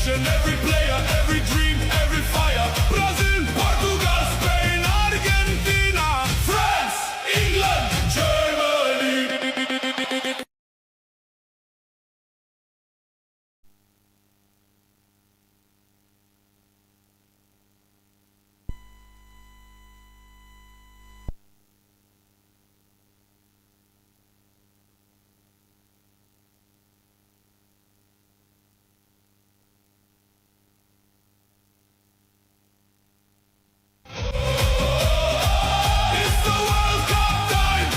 nation, every player, every dream, every fire. Brazil, Portugal, Spain, Argentina, France, England, Germany. It's the World Cup time.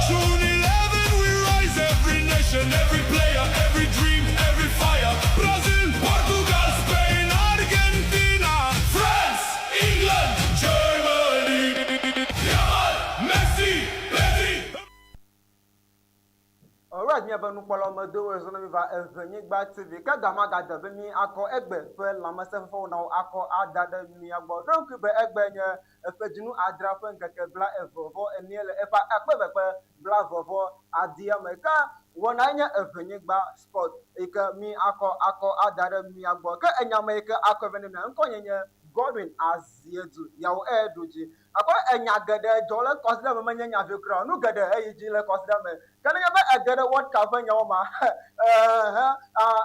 June 11, we rise every nation, every player, every dream, every fire. Brazil, Portugal, Spain, Argentina, France, England, Germany. Yamal, Messi, Pedri. Alright, míaƒe nukpɔlawo medo wòezɔ na mi va Eʋenyigba TV. Ke gama gade be mi akɔ egbe ƒe lãmesẽfefewo na wo akɔ ada ɖe mia gbɔ. Ɖo ŋkui be egbe nye eƒe dzinu adrea ƒe ŋkeke bla eve vɔ enie le eƒe akpe eve kple bla eve vɔ adia me. Ke wɔnae nye Eʋenyigba Sport yi ke mi akɔ akɔ ada ɖe mia gbɔ. Ke enya me yi ke akɔe vɛ ne mia ŋkɔnye nye Godwin Aziedu. Yawo eɖu dzi. Akpɔ enya geɖe dzɔ le kɔsiɖa me menye nya vi kura o. Nu geɖe eyi dzi le kɔsiɖa me. Ke nenye be ege ɖe World Cup ƒe nyawo ma, ehe,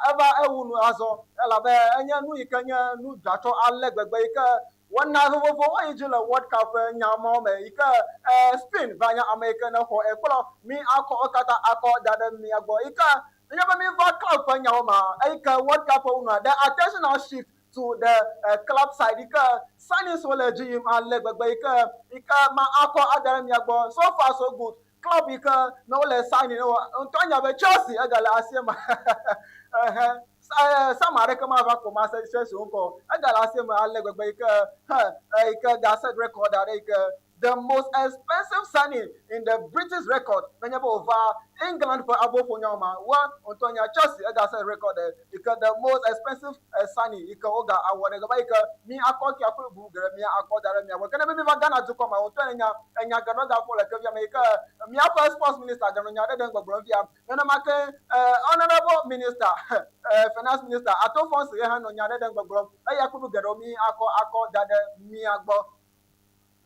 eva ewu nu azɔ elabe enye nu yi ke nye nu dzɔatsɔ ale gbegbe yi ke wɔna vovovowo yi dzi le World Cup ƒe nya mawo me yi ke Spain va nye ame yi ke ne xɔ ekplɔ mi akɔ wo katã akɔ da ɖe mia gbɔ yi ke nenye be mi va club ƒe nyawo ma eyi ke World Cup ƒe wunua the attention now shift to the club side yi ke signings wo le edzi yim ale gbegbe yi ke yi ke ma akɔ ada ɖe mia gbɔ. So far so good. Club yi ke ne wole signing wɔ ŋutɔ nya be Chelsea egale asie ma. Ehe sama aɖeke mava ko ma se Chelsea ŋkɔ o. Egale asie me ale gbegbe yi ke he yi ke ga set record aɖe yi ke the most expensive signing in the British record nenye be wòva England ƒe aboƒonyawo ma, woa ŋutɔ nya Chelsea ega set record yi ke the most expensive signing yi ke woga awɔ ɖe gama yi ke mi akɔ kia kple bubu geɖe mia akɔ da ɖe mia gbɔ. Ke ne be mi va Ghana dukɔ ma, ŋutɔ ne nya enya geɖe ga ƒo le kevia me yi ke miaƒe sports minister ganɔ nya ɖe ɖem gbɔgblɔm fia. Nenema ke honorable minister, finance minister Ato Forson ye hã nɔ nya ɖe ɖem gbɔgblɔm eya kple bubu geɖewo mi akɔ akɔ da ɖe mia gbɔ.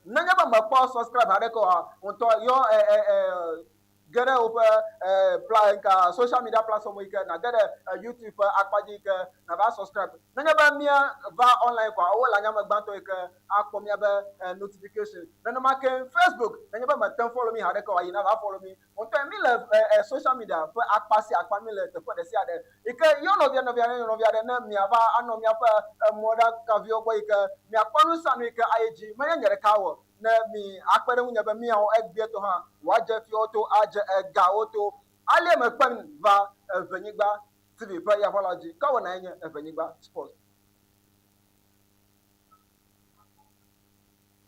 Nenye be mèkpɔ subscribe aɖeke oa, ŋutɔ yɔ e e e ge ɖe woƒe e pla nka social media platform yi ke nàge ɖe YouTube ƒe akpa dzi yi ke nàva subscribe. Nenye be mía va online koa, wowò le anyame gbãtɔ yi ke akpɔ míabe notification. Nenema ke Facebook, nenye be mète ŋu follow mí haɖeke oa, yi nava follow mí. Ŋutɔe mí le e social media ƒe akpa sia akpa, mí le teƒe ɖe sia ɖe yi ke yɔ nɔvia nɔvia ne nɔvia ɖe ne miava anɔ miaƒe emɔɖakaviwo gbɔ yi ke miakpɔ nu sia nu yi ke ayi dzi. Menye nye ɖeka wɔ ne mi akpe ɖe ŋunye be miawo egbea to hã wòadze fiawo to adze egawo to. Alie mekpe va Eʋenyigba TV ƒe yaʋala dzi. Ke wɔnae nye Eʋenyigba Sports.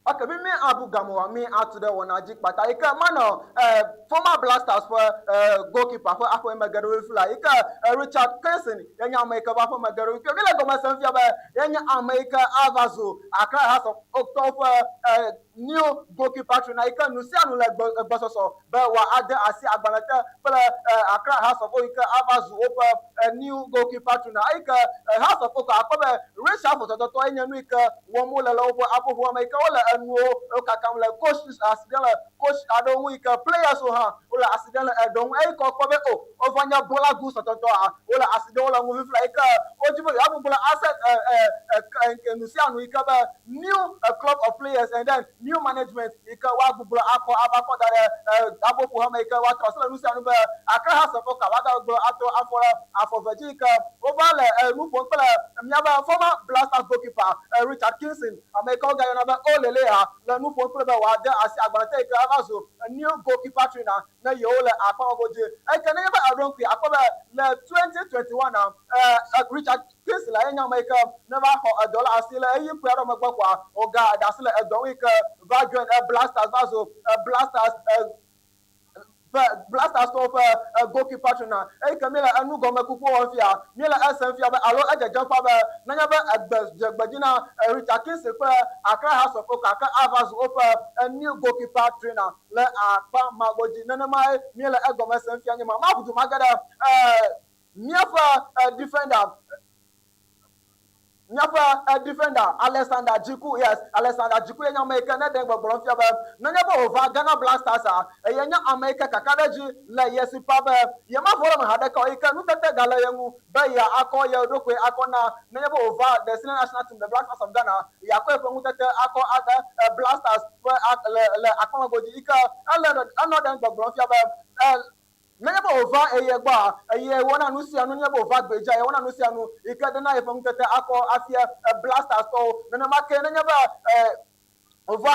Ok, mi mi abu game wa mi atu ɖe wɔna dzi kpata yi ke manɔ eh, former Blasters ƒe eh, goalkeeper ƒe aƒe me geɖewo fila yi ke eh, Richard Kinson ye nye ame yi ke va aƒe me geɖewo fia. Mi le gɔme sem fia be ye nye ame yi ke ava zu Accra Hearts of Oak tɔwo ƒe eh, new goalkeeper trainer yi ke nu sia nu le gbe, gbɔsɔsɔ be wòade asi agbalẽ te kple Accra Hearts of Oak yi ke ava zu woƒe new goalkeeper trainer. Eyi ke Hearts of Oak akpɔ be reshuffle tɔtɔtɔ ye nye nu yi ke wɔm wole le woƒe aƒoƒoa me yi ke wole enuwo kakam le coach asi ɖem le coach aɖewo ŋu yi ke players wo hã wole asi ɖem le eɖewo ŋu. Eyi ke wokpɔ be o wova nye Bola Goose tɔtɔtɔa wole asi ɖem le ŋu fifia yi ke wodzi be yewoagbugbɔ ase nu sia nu yi ke be new club of players and then new management yi ke woagbugbɔ akɔ ava kɔ da ɖe aboƒoha me yi ke woatrɔ asi le nu sia nu be Accra Hearts of Oak woagagbugbɔ atrɔ afɔ ɖe afɔ ve dzi yi ke wova le nu ƒom kple míaƒe former Black Stars goalkeeper Richard Kingson, ame yi ke wogayɔna be Olelea le nu ƒom kple be wòade asi agbalẽ te yi ke ava zu new goalkeeper trainer ne yewo le akpa ma godzi. Eyi ke nenye be èɖo ŋkui akpɔ be le 2021 Richard Kingsley ye nye ame yi ke ne va xɔ edɔ le asi le ɣeyiɣi kpui aɖewo megbe koa, woga ɖe asi le edɔ ŋu yi ke va join Blasters va zu Blasters ƒe Blasters tɔwo ƒe goalkeeper trainer. Eyi ke míele enu gɔme kuku wɔm fia, míele esem fia be alo edzedzem ƒã be nenye be egbe dze gbe dzi na Richard Kingsley kple Accra Hearts of Oak ke ava zu woƒe new goalkeeper trainer le akpa ma godzi. Nenemae míele egɔme sem fia nye ma. Maʋu du mage ɖe míaƒe defender. Míaƒe defender Alexander Djiku, yes, Alexander Djiku ye nye ame yi ke ne ɖe gbɔgblɔm fia be nenye be wòva Ghana Black Stars a, eye nye ame yi ke kakaɖedzi le ye si ƒã be yemavɔ ɖe eme haɖeke o yi ke nutete gale ye ŋu be yeakɔ ye ɖokui akɔ na nenye be wòva the senior national team, the Black Stars of Ghana, yeakɔ yeƒe ŋutete akɔ ade Black Stars ƒe le le akpamegodi yi ke ele enɔ ɖem gbɔgblɔm fia be Nenye be wòva eye gbɔa, eye wɔna nu sia nu, nenye be wòva gbedzia, eye wɔna nu sia nu yi ke ɖena yeƒe ŋutete akɔ afia Blasters tɔwo. Nenema kee nenye be wòva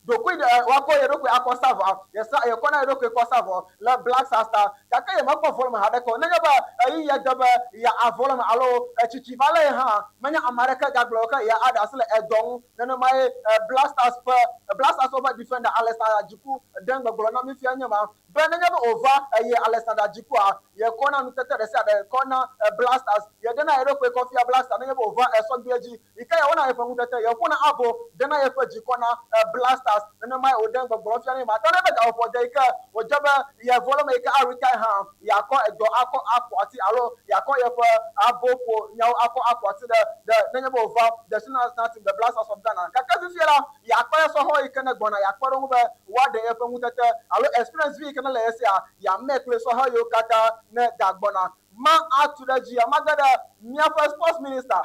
ɖokui ɖe, woakɔ ye ɖokui akɔ sa vɔa, yesa, yekɔna ye ɖokui kɔ sa vɔ le Black Stars ta. Gake yemekpɔ volume haɖeke o. Nenye be ɣeyiɣia de be yeavɔ le eme alo tsitsi va lé ye hã, menye ame aɖeke gagblɔ o ke yeaɖe asi le edɔ ŋu. Nenemae Black Stars ƒe, Black Stars ƒe defender Alexander Djiku ɖe ŋgbe gblɔ na mí fia nye ma. Be nenye be wòva eye Alexander dzi kua, yekɔna nutete ɖe sia ɖe kɔ na Blasters, yeɖena yeɖokui kɔ fia Blaster nenye be wòva esɔgbea dzi yi ke yewɔna yeƒe ŋutete, yeƒona abo ɖena yeƒe dzi kɔ na Blasters. Nenemae wòɖe ŋgbɔgblɔ fia nɛ mate ŋu be gaƒoƒo de yi ke wòdze be yevo le eme yi ke aretire hã, yeakɔ edɔ akɔ aƒo asi alo yeakɔ yeƒe abo ƒo nyawo akɔ aƒo asi ɖe ɖe nenye be wòva The Senior National Team, The Blasters of Ghana. Gake fifia la, yeakpe ɖe sɔhɛ yi ke ne gbɔna yeakpe ɖe wo ŋu be woaɖe yeƒe ŋutete alo experience vi yi ke ne le ye sia, yeamɛ kple sɔhɛ yiwo katã ne gagbɔna. Ma atu ɖe edzi, mage ɖe míaƒe sports minister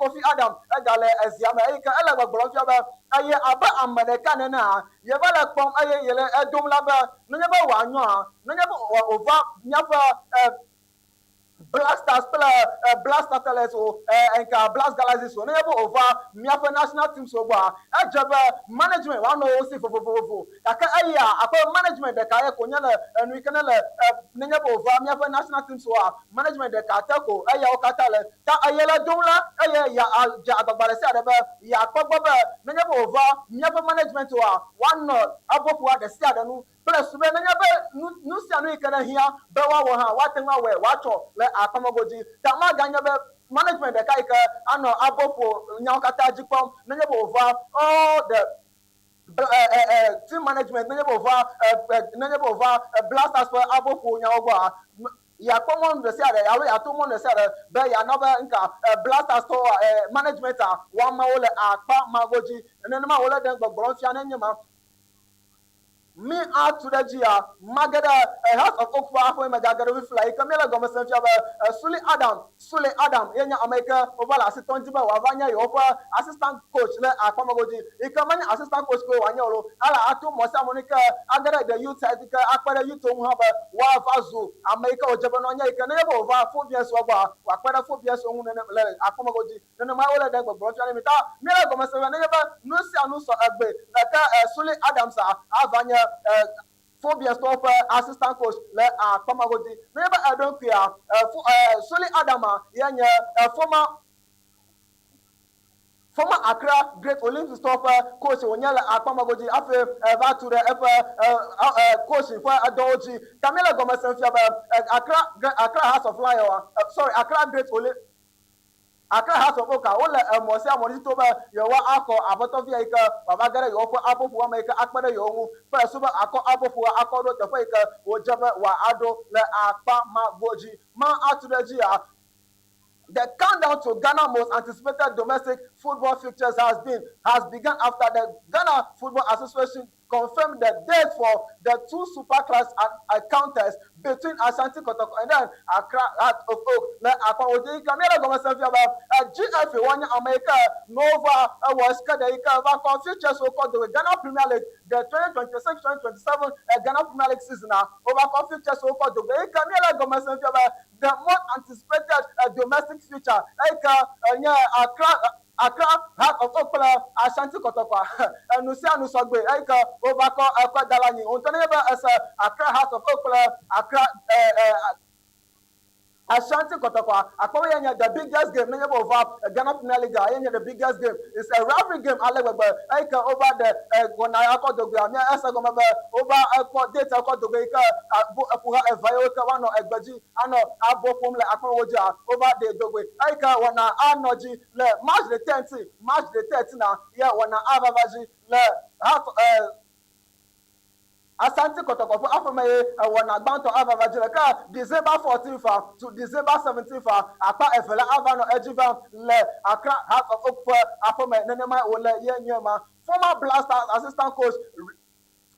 Kofi Adam egale ezia me eyi ke ele gbɔgblɔm fia be eye abe ame ɖeka nenea, yeva le kpɔm eye yele edom la be nenye be wòanyɔa, nenye be wòva míaƒe Black Stars kple Black Starlets o, nka Black Galaxies o, nenye be wòva míaƒe national teams wo gbɔa, edze be management woanɔ wo si vovovovo. Gake eya abe management ɖeka ye ko nye le enu yi ke ne le nenye be wòva míaƒe national teams woa, management ɖeka te ko eyawo katã le. Ta eye le dom la, eye ya dze agbagba ɖe sia ɖe be yeakpɔ gbɔ be nenye be wòva míaƒe management woa, woanɔ aboƒoa ɖe sia ɖe nu Kple su be nenye be nu, nu sia nu yi ke nehiã be woawɔ hã, woate ŋu awɔe wòatsɔ le akpamɔgo dzi. Ta maganye be management ɖeka yi ke anɔ abo ƒo nyawo katã dzi kpɔm nenye be wòva all the team management, nenye be wòva, nenye be wòva Blasters ƒe abo ƒo nyawo gbɔa, yeakpɔ mɔnu ɖe sia ɖe alo yeato mɔnu ɖe sia ɖe be yeana be ŋka Blasters tɔwoa, management-a, woamawo le akpa ma godzi. Nenema wòle ɖem gbɔgblɔm fia nenye ma. Mi atu ɖe edzia, mage ɖe Hearts of Oak ƒe aƒe me gage ɖe fifia yi ke míele gɔme sem fia be Sule Adam, Sule Adam, ye nye ame yi ke wova le asi tɔm dzi be wòava nye yewoƒe assistant coach le akpamegodi yi ke menye assistant coach koe wòanye o lo, ele ato mɔ sia mɔ nu yi ke age ɖe the youth side yi ke akpe ɖe youthwo ŋu hã be woava zu ame yi ke wòdze be nɔanye yi ke nenye be wòva Phobians-wo gbɔa, wòakpe ɖe Phobians-wo ŋu nenem le akpamegodi. Nenemae wole ɖe gbɔgblɔm fia na mi. Ta míele gɔme sem be nenye be nu sia nu sɔ egbe ke Sully Adams ava nye Phobians-tɔwo ƒe assistant coach le akpa ma godi. Nenye be eɖo ŋkuia, Sully Adama ye nye former former Accra Great Olympics tɔwo ƒe coach wònye le akpa ma godzi hafi eva tu ɖe eƒe coach ƒe dɔwo dzi. Ta míele gɔme sem fia be Accra Accra Hearts of Lion, sorry, Accra Great Olympics, Accra Hearts of Oak wole emɔ sia mɔ dzi to be yewoaxɔ aƒetɔvia yi ke wòava ge ɖe yewoƒe aboƒoa me yi ke akpe ɖe yewo ŋu kple susu be akɔ aboƒoa akɔ ɖo teƒe yi ke wòdze be wòaɖo le akpa ma godzi. Ma atu ɖe edzia? The countdown to Ghana most anticipated domestic football fixtures has been has begun after the Ghana Football Association confirmed the date for the two super clash encounters between Ashanti Kotoko and then Accra Heart of Oak le akɔwodzi yi ke míele gɔme sem fia be GFA woanye ame yi ke nova ewɔ sike ɖe yi ke va kɔ futures wo kɔ dowe Ghana Premier League the 2026-2027 Ghana Premier League season a wova kɔ futures wo kɔ dowe yi ke míele gɔme sem fia be the most anticipated domestic future eyi ke nye Accra Accra Heart of Oak kple Ashanti Kɔtɔkɔa, enu sia nu sɔgbe eyi ke wova kɔ ekɔe da ɖe anyi. Wò ŋutɔ nenye be èse Accra Heart of Oak kple Accra Ashanti Kɔtɔkɔa, akpɔ be yenye the biggest game nenye be wova Ghana Premier League a, yenye the biggest game. It's a rivalry game ale gbegbe eyi ke wova ɖe wɔna ya kɔ dogoea, mía ese gɔme be wova kpɔ date kɔ dogoe yi ke ƒoha eve yiwo ke woanɔ egbe dzi anɔ abo ƒom le akpɔmewo dzia, wova ɖee dogoe. Eyi ke wɔna anɔ dzi le March the 13, March the 13 a, ye wɔna ava va dzi le half eh. Asante Kɔtɔkɔ ƒe aƒeme ye wɔna gbãtɔ ava va dzi le. Ke December 14th to December 17th akpa evelia ava nɔ edzi vam le Accra Hearts of Oak ƒe aƒeme. Nenemae wòle ye nye ma. Former Blasters assistant coach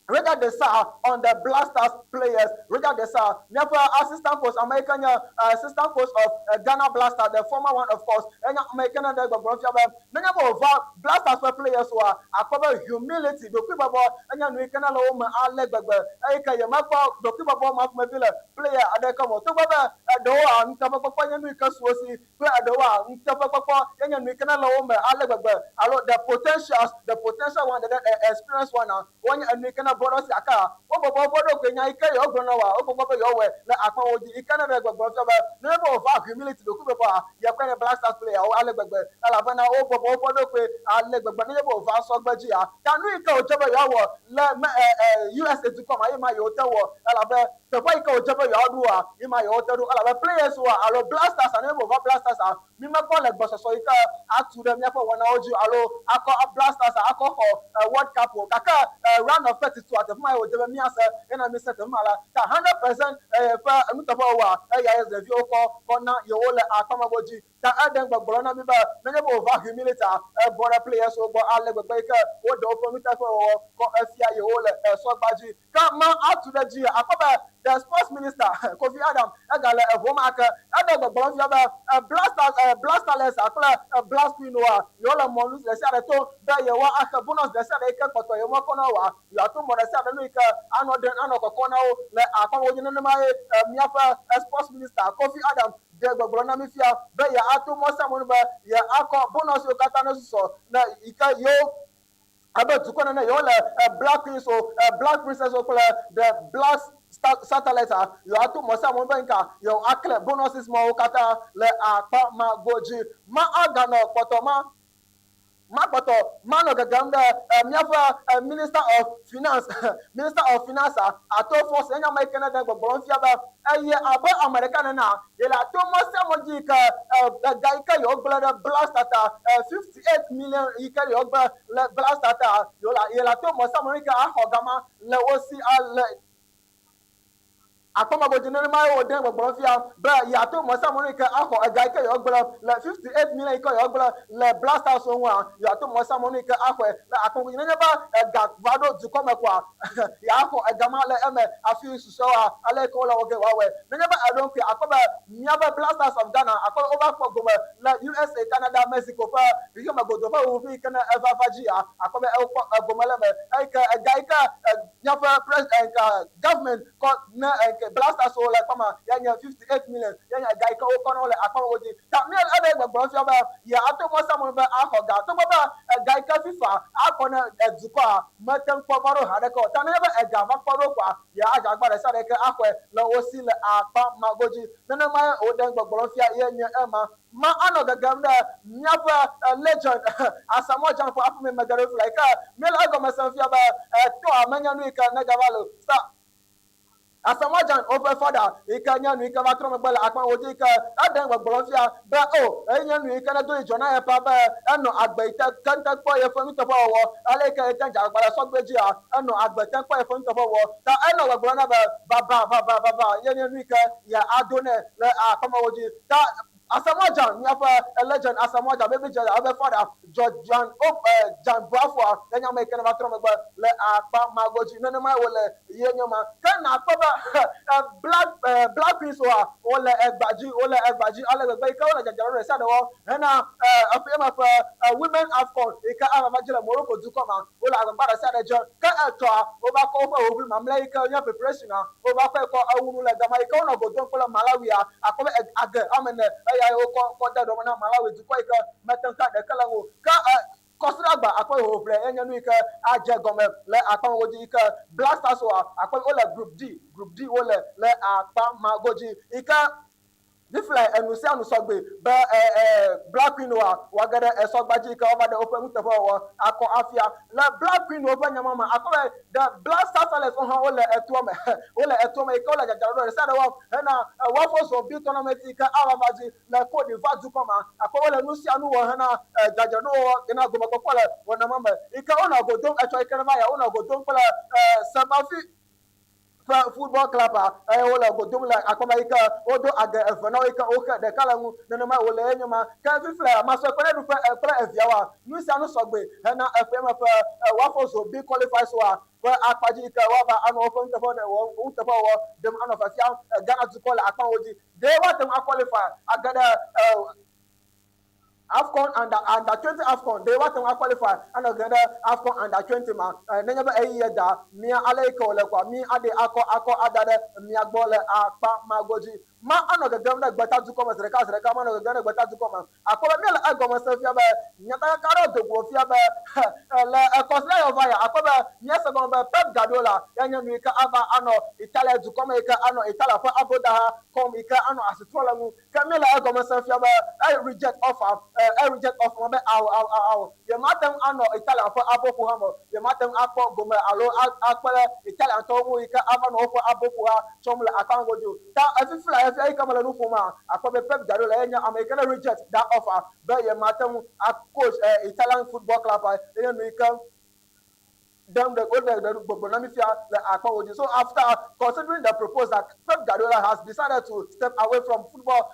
Roger De Sa on the Blasters players. Roger De Sa, míaƒe assistant coach, ame yi ke nye assistant coach of Ghana Blasters, the former one of course, enye ame yi ke ne ɖe gbɔgblɔm fia be nenye be wòva Blasters ƒe players oa, akpɔ be humility, ɖokuibɔbɔ, enye nu yi ke ne le wo me ale gbegbe eyi ke yemekpɔ ɖokuibɔbɔ ma ƒomevi le player aɖeke me o. Togbɔ be eɖewoa, nuteƒekpɔkpɔ nye nu yi ke su wo si kple eɖewoa, nuteƒekpɔkpɔ ye nye nu yi ke ne le wo me ale gbegbe alo the potentials, the potential one, the experience one, wonye enu yi ke ne bɔ ɖe wo si gakea, wobɔbɔ woƒe ɖokui nya yi ke yewogblɔ na woa, wogbɔgbɔ be yewoawɔe le akpawo dzi yi ke ne ɖe gbɔgblɔ fia be nenye be wova humility ɖokuibɔbɔa, yekɔe ne Black Stars player wo ale gbegbe elabena wobɔbɔ woƒe ɖokui ale gbegbe nenye be wova sɔgbe dzia. Ta nu yi ke wodze be yewoawɔ le me e e USA dukɔ ma ye ma yewote wɔ elabe teƒe yi ke wodze be yewoaɖoa ye ma yewote ɖo elabe players woa alo Black Stars a nenye be wova Black Stars a Mímekpɔ le gbɔsɔsɔ yi ke atu ɖe míaƒe wɔnawo dzi o alo akɔ Black Stars akɔ xɔ World Cup o. Gake round of 32 a teƒe ma ye wòdze be míase ye na míese teƒe ma la, ta 100% ƒe nuteƒewɔwɔa eyae ɖeviwo kɔ kɔ na yewo le akpa ma godzi. Ta eɖe gbɔgblɔ na mí be nenye be wòva humility a, ebɔ ɖe players wo gbɔ ale gbegbe yi ke woɖe woƒe nuteƒewɔwɔ kɔ efia yewo le sɔgba dzi. Ke ma atu ɖe edzi akpɔ be the sports minister Kofi Adam egale eŋu ma ke. Eɖe gbɔgblɔm fia be Blaster, Blasterless kple Blast Queen woa, yewole mɔnu ɖesiaɖe tom be yewoa axe bonus ɖesiaɖe yike kpɔtɔ yewomekɔ na woa, yewoato mɔ ɖesiaɖe nu yike anɔ ɖem anɔ kɔkɔ na wo le akpa ma dzi. Nenemae míaƒe sports minister Kofi Adam ɖe gbɔgblɔ na mí fia be yeato mɔ sia mɔ nu be yeakɔ bonus yiwo katã nesusɔ ne yike yewo abe dukɔ nene yewo le Black Queens o, Black Princess o kple the Black Satellites a, yewoato mɔ sia mɔ be nka yewoakle bonuses mawo katã le akpa ma godzi. Ma aganɔ kpɔtɔ ma makpɔtɔ manɔ gegem ɖe míaƒe Minister of Finance, Minister of Finance a ato force enye ame yi ke ne ɖe gbɔgblɔm fia be eye abe ame ɖeka nenea, yele ato mɔ sia mɔ dzi yi ke ega yi ke yewogblẽ ɖe Black Star 58 million yi ke yewogblẽ le Black Star ta, yele ato mɔ sia mɔ yi ke axɔ gama le wo si le akpɔmegodzi. Nenemae wòɖe gbɔgblɔm fia be yeato mɔ sia mɔ nu yi ke axɔ ega yi ke yewogblẽ le 58 million yi ke yewogblẽ le Black Stars ŋua, yeato mɔ sia mɔ nu yi ke axɔe le akpɔmegodzi. Nenye be ega va ɖo dukɔ me koa, yeaxɔ ega ma le eme hafi susɔewoa, ale yi ke wole wɔ ge woawɔe. Nenye be èɖo ŋkui, àkpɔ be míaƒe Black Stars of Ghana, àkpɔ be wova kpɔ gome le USA, Canada, Mexico ƒe xexeme godoo ƒe ʋuʋui yi ke ne eva va dzia, àkpɔ be wokpɔ gome le eme. Eyi ke ega yi ke míaƒe president, government kɔ ne Black Stars wo le akpa ma ya nye 58 million ya nye ega yi ke wokɔ na wo le akpa ma godzi. Ta mí eɖe gbɔgblɔm fia be yeato mɔ sia mɔ be axɔ ga togbɔ be ega yi ke FIFA akɔ ne dukɔa mete ŋu kpɔ va ɖo haɖeke o. Ta nenye be ega va kpɔ ɖo koa, yeadze agbagba ɖe sia ɖe yi ke axɔe le wo si le akpa ma godzi. Nenemae wòɖe gbɔgblɔm fia ye nye ema. Ma anɔ gegem ɖe míaƒe legend Asamoah Gyan ƒe aƒeme megaɖo fila yi ke míele egɔme sem fia be etɔa menye nu yi ke negava le o. Sa Asamoah Gyan woƒe fada yi ke nye nu yi ke va trɔ megbe le akpa wodzi yi ke eɖe gbɔgblɔm fia be o enye nu yi ke nedo dzidzɔ na ye pa be enɔ agbe yi te ke ŋte kpɔ yeƒe nuteƒewɔwɔ ale yi ke yete dze agbagba le sɔgbe dzia enɔ agbe te kpɔ yeƒe nuteƒewɔwɔ ta enɔ gbɔgblɔm nɛ be vava vava vava ye nye nu yi ke yeado nɛ le akpamɔwo dzi ta Asamoah Gyan míaƒe legend Asamoah Gyan baby Gyan eƒe fada George Gyan o Gyan Boafoa ye nye ame yi ke neva trɔ megbe le akpa ma godzi nenemae wòle ye nye ma ke nakpɔ be Black Black Queens woa wole egba dzi wole egba dzi ale gbegbe yi ke wole dzadzraɖo ɖe sia ɖe wɔm hena eƒe ma ƒe Women AFCON yi ke ava va dzi le Morocco dukɔ ma wole agbagba ɖe sia ɖe dzem ke etɔa wova kɔ woƒe ʋuʋui mamlɛ yi ke nye preparation a wova kɔe kɔ ewu nu le gama yi ke wonɔ go dom kple Malawia akpɔ be age ame ene eyae wokɔ kɔ de ɖɔme na Malawi dukɔ yi ke mete ŋu ka ɖeke le eŋu o. Ke kɔsiɖagba akpɔ be hoʋiʋlia ye nye nu yi ke adze gɔme le akpa ma godzi yi ke Black Stars woa akpɔ be wole group D, group D wole le akpa ma godzi yi ke Fiflae enu sia nu sɔgbe be Black Queen woa woage ɖe esɔgba dzi yi ke woava ɖe woƒe nuteƒewɔwɔ akɔ afia. Le Black Queen wo ƒe nya ma me akpɔ be The Black Satellites wo hã wole etoa me. Wole etoa me yi ke wole dzadzraɖo ɖe sia ɖe wɔm hena woaƒe zombie tournament yi ke ava va dzi le Cote d'Ivoire dukɔ ma. Akpɔ be wole nu sia nu wɔm hena dzadzraɖo wɔwɔ hena gomekpɔkpɔ le wɔna ma me yi ke wonɔ go dom etsɔ yi ke neva yia wonɔ go dom kple Semafi. Ƒe football club a eye wole go dom le akpa ma yi ke wodo age eve na wo yi ke woxe ɖeka le ŋu. Nenemae wòle ye nye ma. Ke fifia masɔe kpe ɖe ɖuƒe kple eviawoa, nu sia nu sɔgbe hena eƒea me ƒe woafɔ zo bi qualifies woa ƒe akpa dzi yi ke woava anɔ woƒe nuteƒe nuteƒewɔwɔ ɖem anɔ fiafiam Ghana dukɔ le akpawo dzi. Ɖe woate ŋu aqualify age ɖe Afcon under under 20 Afcon ɖe woate ŋu aqualify anɔ ge ɖe Afcon under 20 ma? Nenye be ɣeyiɣi da mía ale yi ke wòle koa, mí aɖee akɔ akɔ ada ɖe mía gbɔ le akpa ma godzi. Ma anɔ gegem ɖe gbetadukɔ me ziɖeka ziɖeka manɔ gegem ɖe gbetadukɔ me. Akpɔ be míele egɔme sem fia be nyatakaka aɖewo do go fia be le kɔsiɖa yɔ va ya akpɔ be míese gɔme be Pep Guardiola ya nye nu yi ke ava anɔ Italia dukɔ me yi ke anɔ Italia ƒe avodaha kɔm yi ke anɔ asi trɔm le ŋu. Ke míele egɔme sem fia be e reject offer, e reject offer ma be ao, ao, ao, ao, yemate ŋu anɔ Italia ƒe aboƒoha me o, yemate ŋu akpɔ gome alo akpe ɖe Italiantɔwo ŋu yi ke ava nɔ woƒe aboƒoha tsɔm le akpa godzi o. Ta efifi le efia yi ke mele nu ƒom akpɔ be Pep Guardiola ye nye ame yi ke ne reject that offer be yemate ŋu a coach Italian football club ye nye nu yi ke ɖem ɖe woɖe ɖe gbɔgblɔ na mi fia le akpa wo dzi. So after considering the proposal, Pep Guardiola has decided to step away from football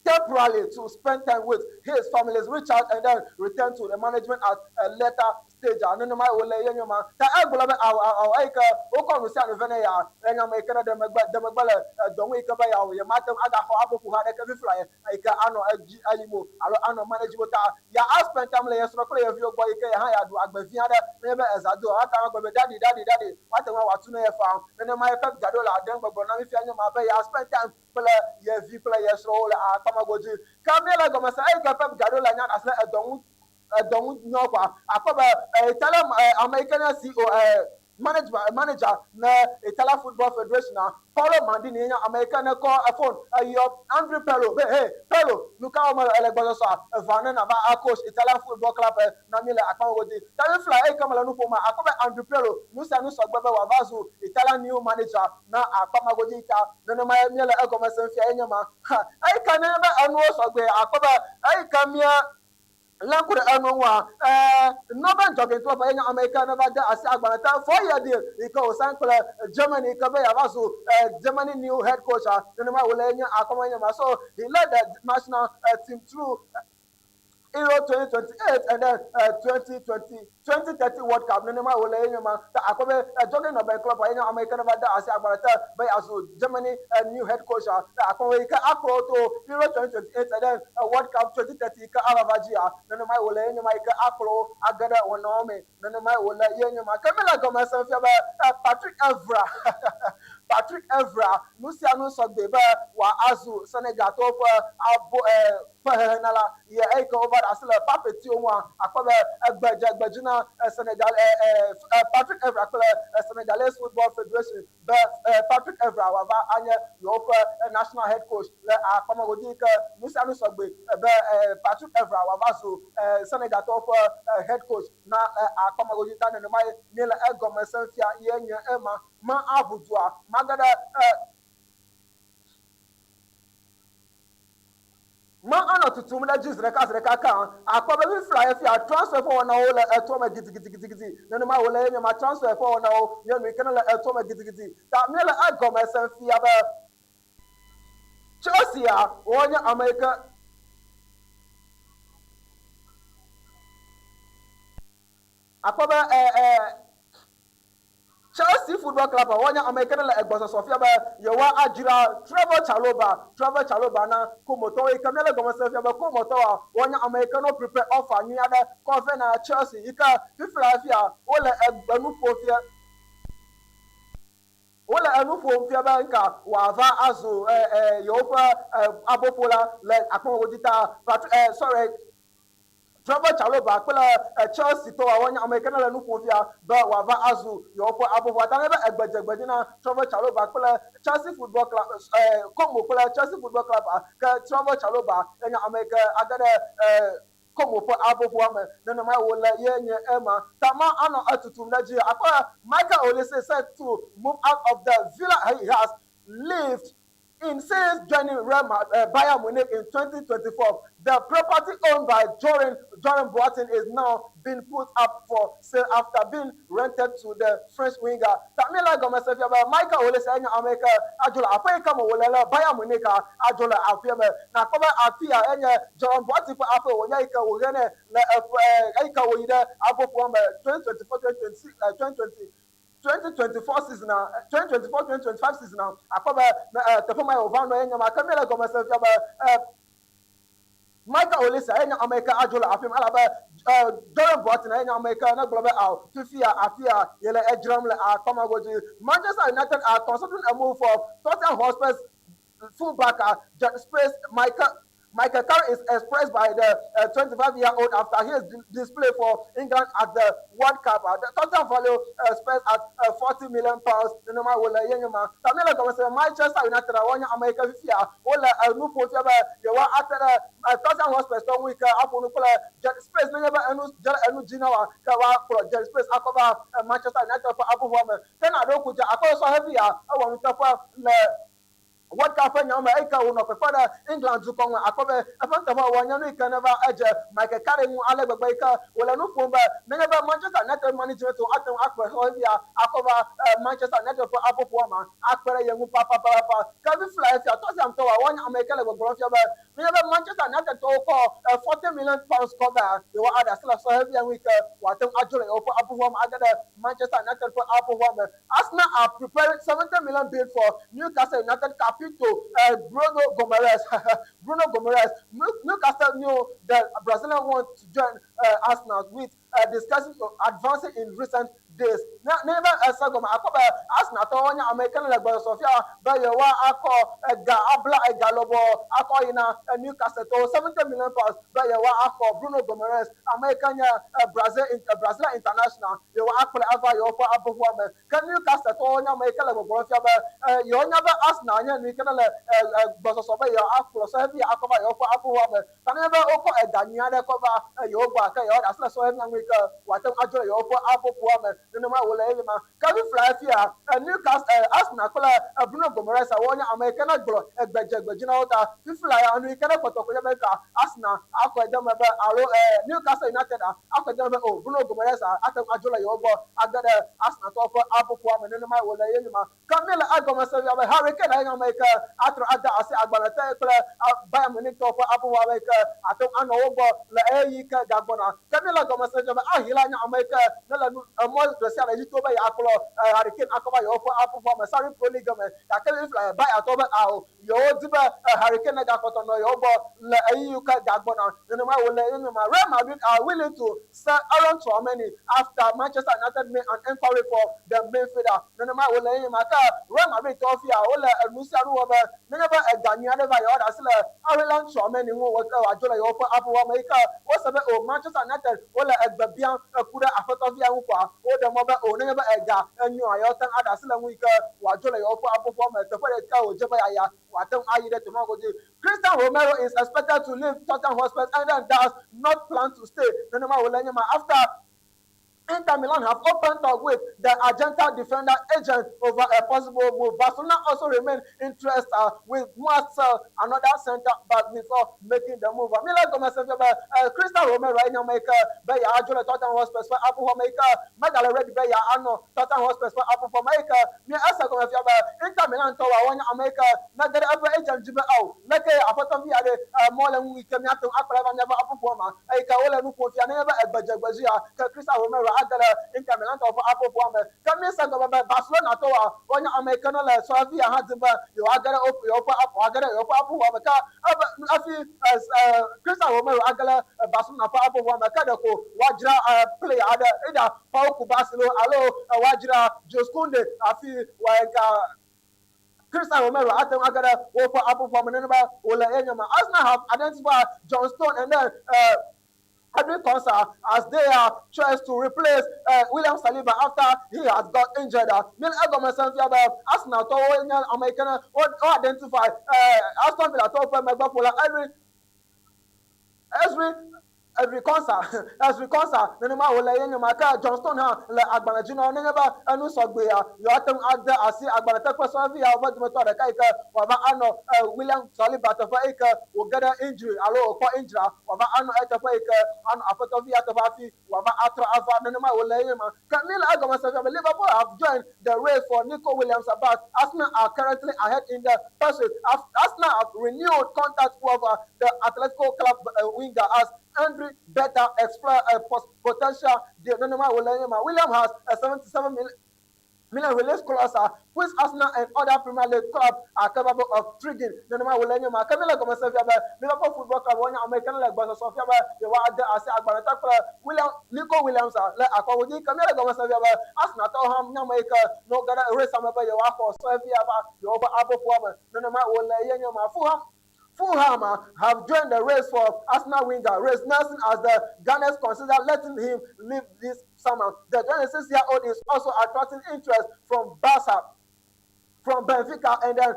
temporarily to spend time with his families, reach out and then return to the management at a later stage. Nenema wòle ye nye ma. Ta egblɔ be ao ao ao eyi ke wokɔ nu sia nu vɛ ne ya enye ame yi ke ne ɖe megbe de megbe le dɔ ŋu yi ke be yeawɔ yemate ŋu agaxɔ aboƒoha aɖeke fifia yi ke anɔ edzi eyim o alo anɔ manage wo ta ya a spend time le ye srɔ̃ kple ye viwo gbɔ yi ke ye hã yeaɖu agbe vi aɖe nenye be eza do woate ŋu agblɔ be daddy daddy daddy woate ŋu awɔ atu ne ye faa nenema ye Pep Guardiola ɖe gbɔgblɔ na mi fia nye ma be ya spend time kple ye vi kple ye srɔ̃wo le akpa ma godzi ke míele gɔme se eyi ke Pep Guardiola nya ɖe asi le edɔ ŋu edɔ ŋu nyɔ kɔa akpɔ be Italian ame yi ke nye CEO management manager ne Italian Football Federation a Paolo Maldini ye nye ame yi ke ne kɔ phone eyɔ Andrea Pirlo be hey Pirlo nu ka wɔm ele gbɔsɔsɔa eva ne nava a coach Italian Football Club na mi le akpa godzi. Ta fifia eyi ke mele nu ƒom akpɔ be Andrea Pirlo nu sia nu sɔgbe be wòava zu Italian new manager na akpa ma godzi ta nenema ye míele egɔme sem fia ye nye ma. Eyi ke nenye be enuwo sɔgbe akpɔ be eyi ke mía lé ŋku ɖe enu ŋua, ɛɛ, Northern Jürgen Klopp ye nye ame yi ke neva de asi agbalẽ te 4 year deal yi ke wòsign kple Germany yi ke be yeava zu Germany new head coach. Nenema wòle ye nye akɔme nye ma. So he led the national team through Euro 2028 and then 2020 2030 World Cup. Nenema wòle ye nye ma. Ta akpɔ be Jürgen Northern Klopp ye nye ame yi ke neva de asi agbalẽ te be yeazu Germany new head coach. Akpɔ be yi ke akplɔ wo to Euro 2028 and then World Cup 2030 yi ke ava va dzia, nenemae wòle ye nye ma yi ke akplɔ wo age ɖe wɔnawo mee. Nenemae wòle ye nye ma. Ke míele gɔme sem fia be Patrick Evra, Patrick Evra, nu sia nu sɔgbe be wòazu Senegaltɔwo ƒe abo ƒe hehenala ye eyi ke wova ɖe asi le Pape Thiaw ŋua, akpɔ be egbe dze gbe dzi na Senegal Patrick Evra kple Senegalese Football Federation be Patrick Evra wòava anye yewoƒe national head coach le akpamagodi yi ke nu sia nu sɔgbe be Patrick Evra wòava zu Senegaltɔwo ƒe head coach na akpamagodi ta nenemae míele egɔme sem fia ye nye ema. Ma aʋu dua mage ɖe Ma anɔ tutum ɖe edzi ziɖeka ziɖeka keŋ. Àkpɔ be fifia efia transfer ƒe wɔnawo le etoa me gidigidigidi. Nenema wòle ye nye ma, transfer ƒe wɔnawo nye nu yi ke ne le etoa me gidigidi. Ta míele egɔme sem fia be Chelsea wonye ame yi ke Àkpɔ be e e Chelsea Football Club wonye ame yi ke ne le egbɔsɔsɔ fia be yewoadzra Trevor Chalobah, Trevor Chalobah na Komotɔwo yi ke míele gɔme sem fia be Komotɔwoa wonye ame yi ke no prepare offer nyui aɖe kɔ vɛ na Chelsea yi ke fifia fia wole enu ƒom fia wole enu ƒom fia be ŋka wòava azu yewoƒe aboƒola le akpɔmegodzi ta Patrick, sorry Trevor Chalobah kple Chelsea tɔwoa wonye ame yi ke ne le nu ƒom fia be wòava azu yewoƒe aboƒoa ta. Ne be egbe dze gbe dzi na Trevor Chalobah kple Chelsea Football Club, Como kple Chelsea Football Club ke Trevor Chalobah ye nye ame yi ke age ɖe Como ƒe aboƒoa me. Nenemae wòle ye nye ema. Ta ma anɔ etutum ɖe edzi. Akpɔ Michael Olise set to move out of the Villa he has lived. In since joining Real Bayern Munich in 2024, the property owned by Joren, Joren Boateng is now being put up for sale after being rented to the French winger. Tamila Gomez fia be Michael Olise enye ame yi ke adzo le aƒe yi ke me wòle le Bayern Munich adzo le aƒea me. Nakpɔ be afia enye Joren Boateng ƒe aƒe wònye yi ke wòɣe nɛ le eƒe eyi ke wòyi ɖe aboƒoa me 2024-2026 2020 2024 season a 2024-2025 season a akpɔ be teƒe ma ye wòva nɔ ye nye ma ke míele gɔme sem fia be Michael Olise ye nye ame yi ke adzo le afi ma elabe Jordan Boateng ye nye ame yi ke ne gblɔ be ao fifia afia yele edzram le akpa ma godzi. Manchester United are considering a move for Tottenham Hotspur's fullback Jack Space Michael Michael Carrick is expressed by the 25-year-old after his display for England at the World Cup. The total value Spurs at 40 million pounds. Nenema wòle ye nye ma. Ta míele gɔme se be Manchester United a wonye ame yi ke fifia wole enu ƒom fia be yewoa ate ɖe Tottenham Hotspurs tɔwo ŋu yi ke aƒo nu kple Jack Spurs nenye be enu dze enu dzi na woa ke woakplɔ Jack Spurs akɔ va Manchester United ƒe abuʋua me. Ke na ɖo ku dze akɔ sɔhɛ vi ya ewɔ nuteƒe le World Cup ƒe nyawo me eyi ke wònɔ kpekpe ɖe England dukɔ ŋu akpɔ be eƒe nuteƒewɔwɔ nye nu yi ke neva edze Michael Carrick ŋu ale gbegbe yi ke wòle nu ƒom be nenye be Manchester United management ate ŋu akplɔ xexea akɔ va Manchester United ƒe aboƒoa me akpe ɖe ye ŋu papapapa. Ke fifia fia Tottenham tɔwoa woanye ame yi ke le gbɔgblɔm fia be nenye be Manchester United tɔwo kɔ 40 million pounds kɔ vea yewoaɖe asi le sɔhɛvia ŋu yi ke wòate ŋu adzo le yewoƒe aboƒoa me age ɖe Manchester United ƒe aboƒoa me. Arsenal are preparing 70 million bid for Newcastle United capito Bruno Gomes. Bruno Gomes. Newcastle knew the Brazilian want to join Arsenal with discussions advancing in recent days. Ne ne be ese gɔme akpɔ be Arsenal tɔwo nye ame yi ke le gbɔsɔsɔ fia be yewoa akɔ ega abla ega lɔbɔ akɔ yi na Newcastle tɔwo 70 million pounds be yewoa axɔ Bruno Gomes ame yi ke nye Brazil Brazilian international yewoa akplɔe ava yewoƒe aboƒoa me. Ke Newcastle tɔwo nye ame yi ke le gbɔgblɔm fia be yewonya be Arsenal nye nu yi ke ne le gbɔsɔsɔ be yewoakplɔ sɔhɛvi akɔ va yewoƒe aboƒoa me. Ta nenye be wokɔ ega nyui aɖe kɔ va yewo gbɔa, ke yewoaɖe asi le sɔhɛvia ŋu yi ke wòate ŋu adzo le yewoƒe aboƒoa me. Nenemae wòle eye ma. Ke fifia fia Newcastle, Arsenal kple Bruno Gomes wonye ame yi ke ne gblɔ egbe dze gbe dzi na wo ta. Fifia ya nu yi ke ne kpɔtɔ koe nye be ka Arsenal akɔe de eme be alo Newcastle United akɔe de eme be o Bruno Gomes ate ŋu adzo le yewo gbɔ age ɖe Arsenal tɔwo ƒe aboƒoa me. Nenemae wòle eye ma. Ke míele egɔme se fia be Harry Kane enye ame yi ke atrɔ ade asi agbalẽ te kple Bayern Munich tɔwo ƒe aboƒoa yi ke ate ŋu anɔ wo gbɔ le ɣeyiɣi yi ke gagbɔna. Ke míele egɔme se fia be Al Hilal nye ame yi ke nele nu emɔ ɖe sia ɖe dzi to be yeakplɔ Harry Kane akɔ va yewoƒe aboƒoa me Saudi Pro League me. Gake míefia Bayern tɔwo be ao, yewodi be Harry Kane negakpɔtɔ nɔ yewo gbɔ le ɣeyiɣi yi ke gagbɔna. Nenemae wòle ye nye ma. Real Madrid are willing to sell Aaron Tchouameni after Manchester United made an enquiry for the midfielder. Nenemae wòle ye nye ma. Ke Real Madrid tɔwo fia wole enu sia nu wɔm be nenye be ega nyui aɖe va yewoaɖe asi le Aurelien Tchouameni ŋu wòadzo le yewoƒe aƒeƒoa me yi ke wose be o Manchester United wole egbe biam ku ɖe aƒetɔvia ŋu kɔa, woɖe mɔ be o nenye be ega enyoa yewoate ŋu aɖe asi le eŋu yi ke wòadzo le yewoƒe aƒeƒoa me teƒe ɖeka wòdze be yeayia wòate ŋu ayi ɖe teƒe ma godzi. Cristian Romero is expected to leave Tottenham Hotspur and then does not plan to stay. Nenema wòle nye ma after Inter Milan have opened talk with the Argentine defender agent over a possible move. Barcelona also remain interested with Marcel, another centre back before making the move. Milan gɔme se fia be Cristian Romero enye ame yi ke be yeadzo le Tottenham Hotspur ƒe aƒuxɔ me yi ke megale ready be yeanɔ Tottenham Hotspur ƒe aƒuxɔ me yi ke mi ese gɔme fia be Inter Milan tɔwoa wonye ame yi ke nege ɖe eƒe agent dzi be ao leke aƒetɔvi aɖe mɔ le ŋu yi ke míate ŋu akplɔe va míaƒe aƒuƒoa me eyi ke wole nu ƒom fia nenye be egbe dze gbe dzia ke Cristian Romero age ɖe Inter Milan tɔwo ƒe aƒuƒoa me. Ke míese gɔme be Barcelona tɔwoa wonye ame yi ke ne le sɔhɛvia hã dim be yewoage ɖe yewoƒe woage ɖe yewoƒe aƒuƒoa me ke ebe hafi Cristian Romero age ɖe Barcelona ƒe aƒuƒoa me ke ɖeko woadzra player aɖe either Pau Cubarsí loo alo woadzra Jules Kounde hafi wòaga Cristian Romero ate ŋu age ɖe woƒe aƒuƒoa me nenema wòle ye nye ma. Arsenal have identified John Stone and then Edwin Konsa as their choice to replace William Saliba after he has got injured. Míele egɔme sem fia be Arsenal tɔwo nye ame yi ke ne wo identify Aston Villa tɔwo ƒe megbeƒola Edwin Ezri. Ezri Konsa, Ezri Konsa, nenema wòle ye nye ma. Ke John Stone hã le agbalẽ dzi na wo nenye be enu sɔgbea, yewoate ŋu ade asi agbalẽ te kple sɔhevi yawo ƒe dometɔ ɖeka yi ke wòava anɔ William Saliba teƒe eyi ke wòge ɖe injury alo wòkpɔ injury-a, wòava anɔ eteƒe yi ke anɔ aƒetɔvi ya teƒe hafi wòava atrɔ ava. Nenema wòle ye nye ma. Ke míele egɔme se fia be Liverpool have joined the race for Nico Williams, but Arsenal are currently ahead in the pursuit. Arsenal have renewed contact with the Atletico Club winger as Andrea Berta explore a potential deal. Nenema wòle ye nye ma. Williams has a 77 million release clause, which Arsenal and other Premier League clubs are capable of triggering. Nenema wòle nye ma. Ke míele gɔme se fia be Liverpool Football Club wonye ame yi ke le gbɔsɔsɔ fia be yewoade asi agbalẽ te kple William Nico Williams le akɔwo dzi. Ke míele gɔme se fia be Arsenal tɔwo hã nye ame yi ke ne woge ɖe race me be yewoaxɔ sɔhevi ava yewoƒe aboƒoa me. Nenema wòle ye nye ma. Fulham have joined the race for Arsenal winger Reiss Nelson as the Gunners consider letting him leave this summer. The 26-year-old is also attracting interest from Barca, from Benfica and then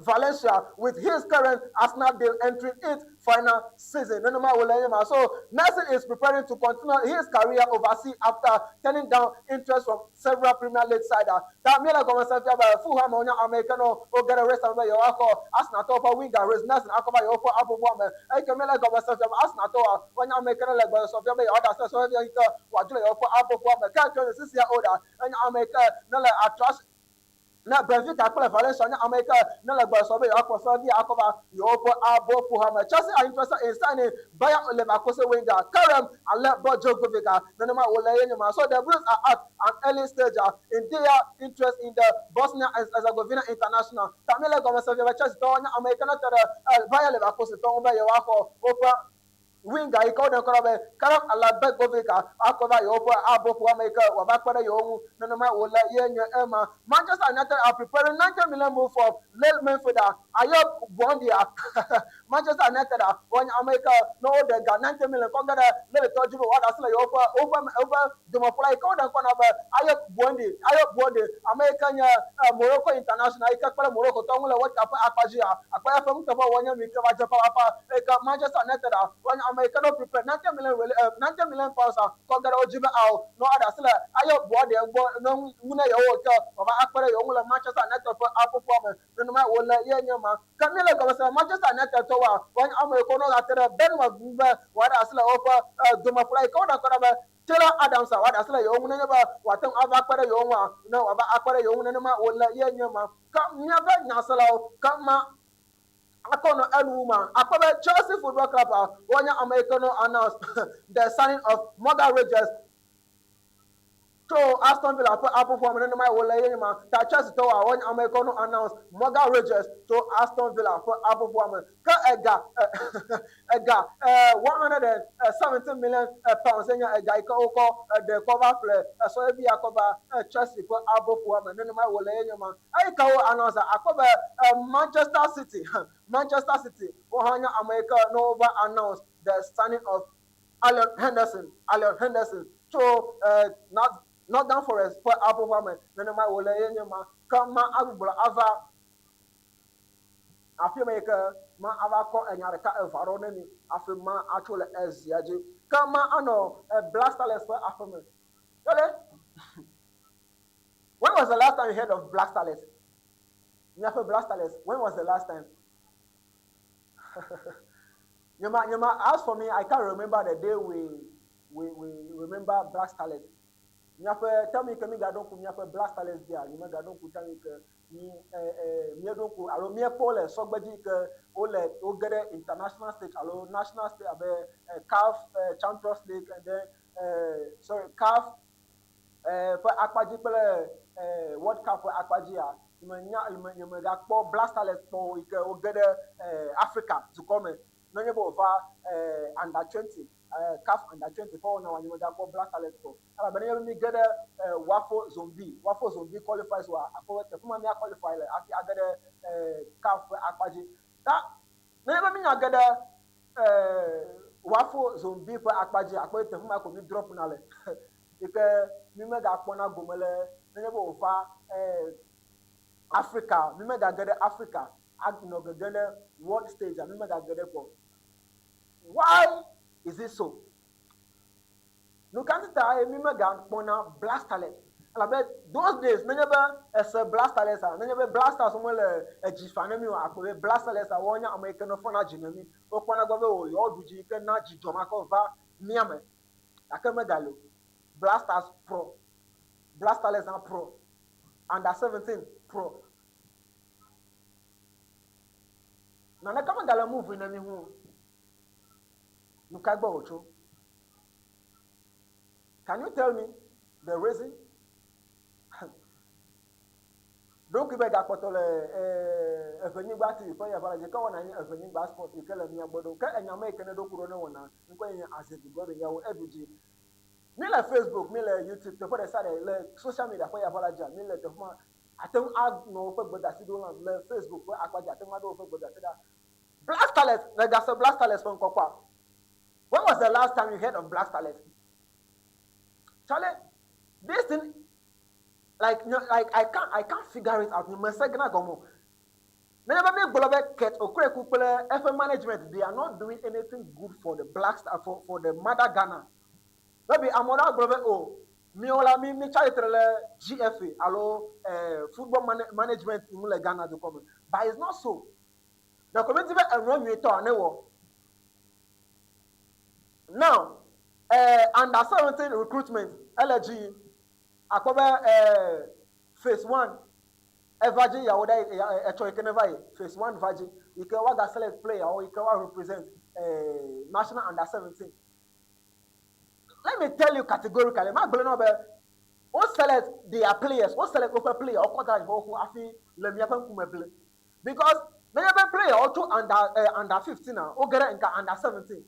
Valencia, with his current Arsenal deal entering its final season. Nenema wòle nye ma. So Nelson is preparing to continue his career overseas after turning down interest from several Premier League sides. Ta míele gɔme se fia be Fulham wonye ame yi ke ne woge ɖe race me be yewoaxɔ Arsenal tɔwo ƒe winger Reiss Nelson akɔ va yewoƒe aboboa me. Eyi ke míele gɔme se fia be Arsenal tɔwoa wonye ame yi ke ne le gbɔsɔsɔ fia be yewoaɖe asi le sɔhɛ yi ke wòadzo le yewoƒe aboboa me. Ke 26-year-old enye ame yi ke ne le attraction ne Benfica kple Valencia nye ame yi ke ne le gbɔsɔsɔ be yewoakpɔ sɔhɛ akɔ va yewoƒe aboƒoha me. Chelsea are interested in signing Bayer Leverkusen winger Kerem Djilobodjic. Nenema wòle ye nye ma. So the Blues are at an early stage in their interest in the Bosnia and Herzegovina international. Ta míele gɔme se fia be Chelsea tɔwo nye ame yi ke ne te ɖe Bayer Leverkusen tɔwo ŋu be yewoaxɔ woƒe winger yi ke woɖe ŋkɔ na be Kerem Djilobodjic akɔ va yewoƒe aboƒoa me yi ke wòava kpe ɖe yewo ŋu. Nenema wòle ye nye ema. Manchester United are preparing 90 million move for Lille midfielder Ayyoub Bouaddi. Manchester United a wonye ame yi ke ne woɖe ga 90 million kɔ ge ɖe Lille tɔ dzi be woaɖe asi le yewoƒe woƒe woƒe domeƒula yi ke woɖe ŋkɔ na be Ayyoub Bouaddi. Ayyoub Bouaddi, ame yi ke nye Morocco international yi ke kpe ɖe Morocco tɔ ŋu le World Cup ƒe akpa dzia, akpa eƒe nuteƒewɔwɔ nye nu yi ke va dze papapa eyi ke Manchester United a wonye ame yi ke ɖo prepare 90 million £90 million kɔ ge ɖe wo dzi be ao ne woaɖe asi le Ayyoub Bouaddi gbɔ ne ŋu ne yewo ke wòava akpe ɖe yewo ŋu le Manchester United ƒe aƒoƒoa me. Nenema wòle ye nye ma. Ke míele gɔme se Manchester United tɔwoa, woanye ame yi ke wonɔ gate ɖe Bournemouth ŋu be wòaɖe asi le woƒe domeƒula yi ke woɖe ŋkɔ na be Taylor Adams a wòaɖe asi le yewo ŋu nenye be wòate ŋu ava kpe ɖe yewo ŋua, ne wòava akpe ɖe yewo ŋu nenema wòle ye nye ma. Ke míaƒe nyaselawo ke ma akɔ nɔ enu wu ma. Akpɔ be Chelsea Football Club a wonye ame yi ke no announce the signing of Morgan Rogers tso Aston Villa ƒe aƒoƒoa me nenema wòle ye nye ma. Ta Chelsea tɔwoa wonye ame yi ke no announce Morgan Rogers tso Aston Villa ƒe aƒoƒoa me. Ke ega £117 million nye ega yi ke wokɔ ɖe kɔ va ƒle sɔhevi akɔ va Chelsea ƒe aboƒoa me nenema wòle ye nye ma. Eyi ke wo announce akpɔ be Manchester City wohã nye ame yi ke ne wova announce the signing of Elliot Henderson, Elliot Henderson tso Nottingham Forest ƒe aboƒoa me nenema wòle ye nye ma. Ke ma agbugbɔ ava afi me yi ke ma ava kɔ enya ɖeka eve aɖewo ne mi hafi ma atso le ezia dzi. Ke ma anɔ Black Starlets ƒe aƒe me. Ele When was the last time you heard of Black Starlets? Miaƒe Black Starlets, when was the last time? Nyema, as for me, I can't remember the day we remember Black Starlets. Miaƒe tell me ke mi gaɖo ŋku miaƒe Black Starlets dzia, nye megaɖo ŋku tell me ke mi míeɖo ŋku alo míekpɔ le sɔgbe dzi ke wole woge ɖe international stage alo national stage abe CAF Champions League and then sorry, CAF ƒe akpa dzi kple World Cup ƒe akpa dzia, nyemenya nyemegakpɔ Black Starlets kpɔ yi ke woge ɖe Africa dukɔ me. Nenye be wòva under 20 CAF under 20 ƒe wɔna wa nyemegakpɔ Black Starlets kpɔ. Elabe nenye be mi ge ɖe WAFU Zone B qualifiers wa akpɔ be teƒe ma mía qualify le hafi age ɖe CAF ƒe akpa dzi. Ta nenye be mi nya ge ɖe WAFU Zone B ƒe akpa dzi akpɔ be teƒe ma ko mi drop na le yi ke mi megakpɔna gome le nenye be wòva Africa mi megage ɖe Africa anɔ gege ɖe world stage mi megage ɖe kpɔ. Why? is it so? Nu ka ŋuti mi megakpɔna Black Starlets? Elabe those days nenye be ese Black Starlets a, nenye be Black Stars mele edzi fa ne mi o, akpɔ be Black Starlets a woanye ame yi ke ne fɔna dzi ne mi. Wokpɔna gbɔ be o yewoaɖu dzi yi ke na dzidzɔ makɔ va mía me. Gake megali o. Black Stars pro, Black Starlets hã pro, Under 17 pro. Naneke megale move ne mi ŋu o. Nu ka gbɔ wòtso? Can you tell me the reason? Ɖokui be gakpɔtɔ le Eʋenyigba TV ƒe yaʋa le dzi ke wɔna nye Eʋenyigba Sport yi ke le mia gbɔ ɖo. Ke enya me yi ke ne ɖoku ɖo ne wɔna ŋkɔe nye Azedu Godwin Yawo eɖu dzi. Mi le Facebook, mi le YouTube, teƒe ɖe sia ɖe le social media ƒe yaʋa la dzia, mi le teƒe ma. Ate ŋu anɔ woƒe gbedasi ɖo nam le Facebook ƒe akpa dzi, ate ŋu aɖo woƒe gbedasi ɖa. Black Starlets, nègase Black Starlets ƒe ŋkɔ kpɔa? When was the last time you heard of Black Starlets? Charlie, this thing, like, you know, like I can't figure it out. Mese gena gɔme o. Nenye be míegblɔ be Kurt Okraku kple eƒe management, they are not doing anything good for the Black Star, for the mother Ghana. Maybe ame aɖewo agblɔ be, "Oh, míawo la mi mi tsi atsitre le GFA alo football management ŋu le Ghana dukɔ me." But it's not so. Ɖeko mi di be enua nyuitɔ ne wɔ. Now, under 17 recruitment ele dzi yim. Akpɔ be phase one eva dzi yawo ɖe etsɔ yi ke ne va yi phase one va dzi yi ke woaga select player wo yi ke woa represent national under 17. Let me tell you categorically, magblɔ na wo be wo select their players, wo select woƒe player wokɔ da ɖe xoxo hafi le miaƒe ŋkume ble. Because nenye be player wo tso under 15 a, woge ɖe ŋka under 17.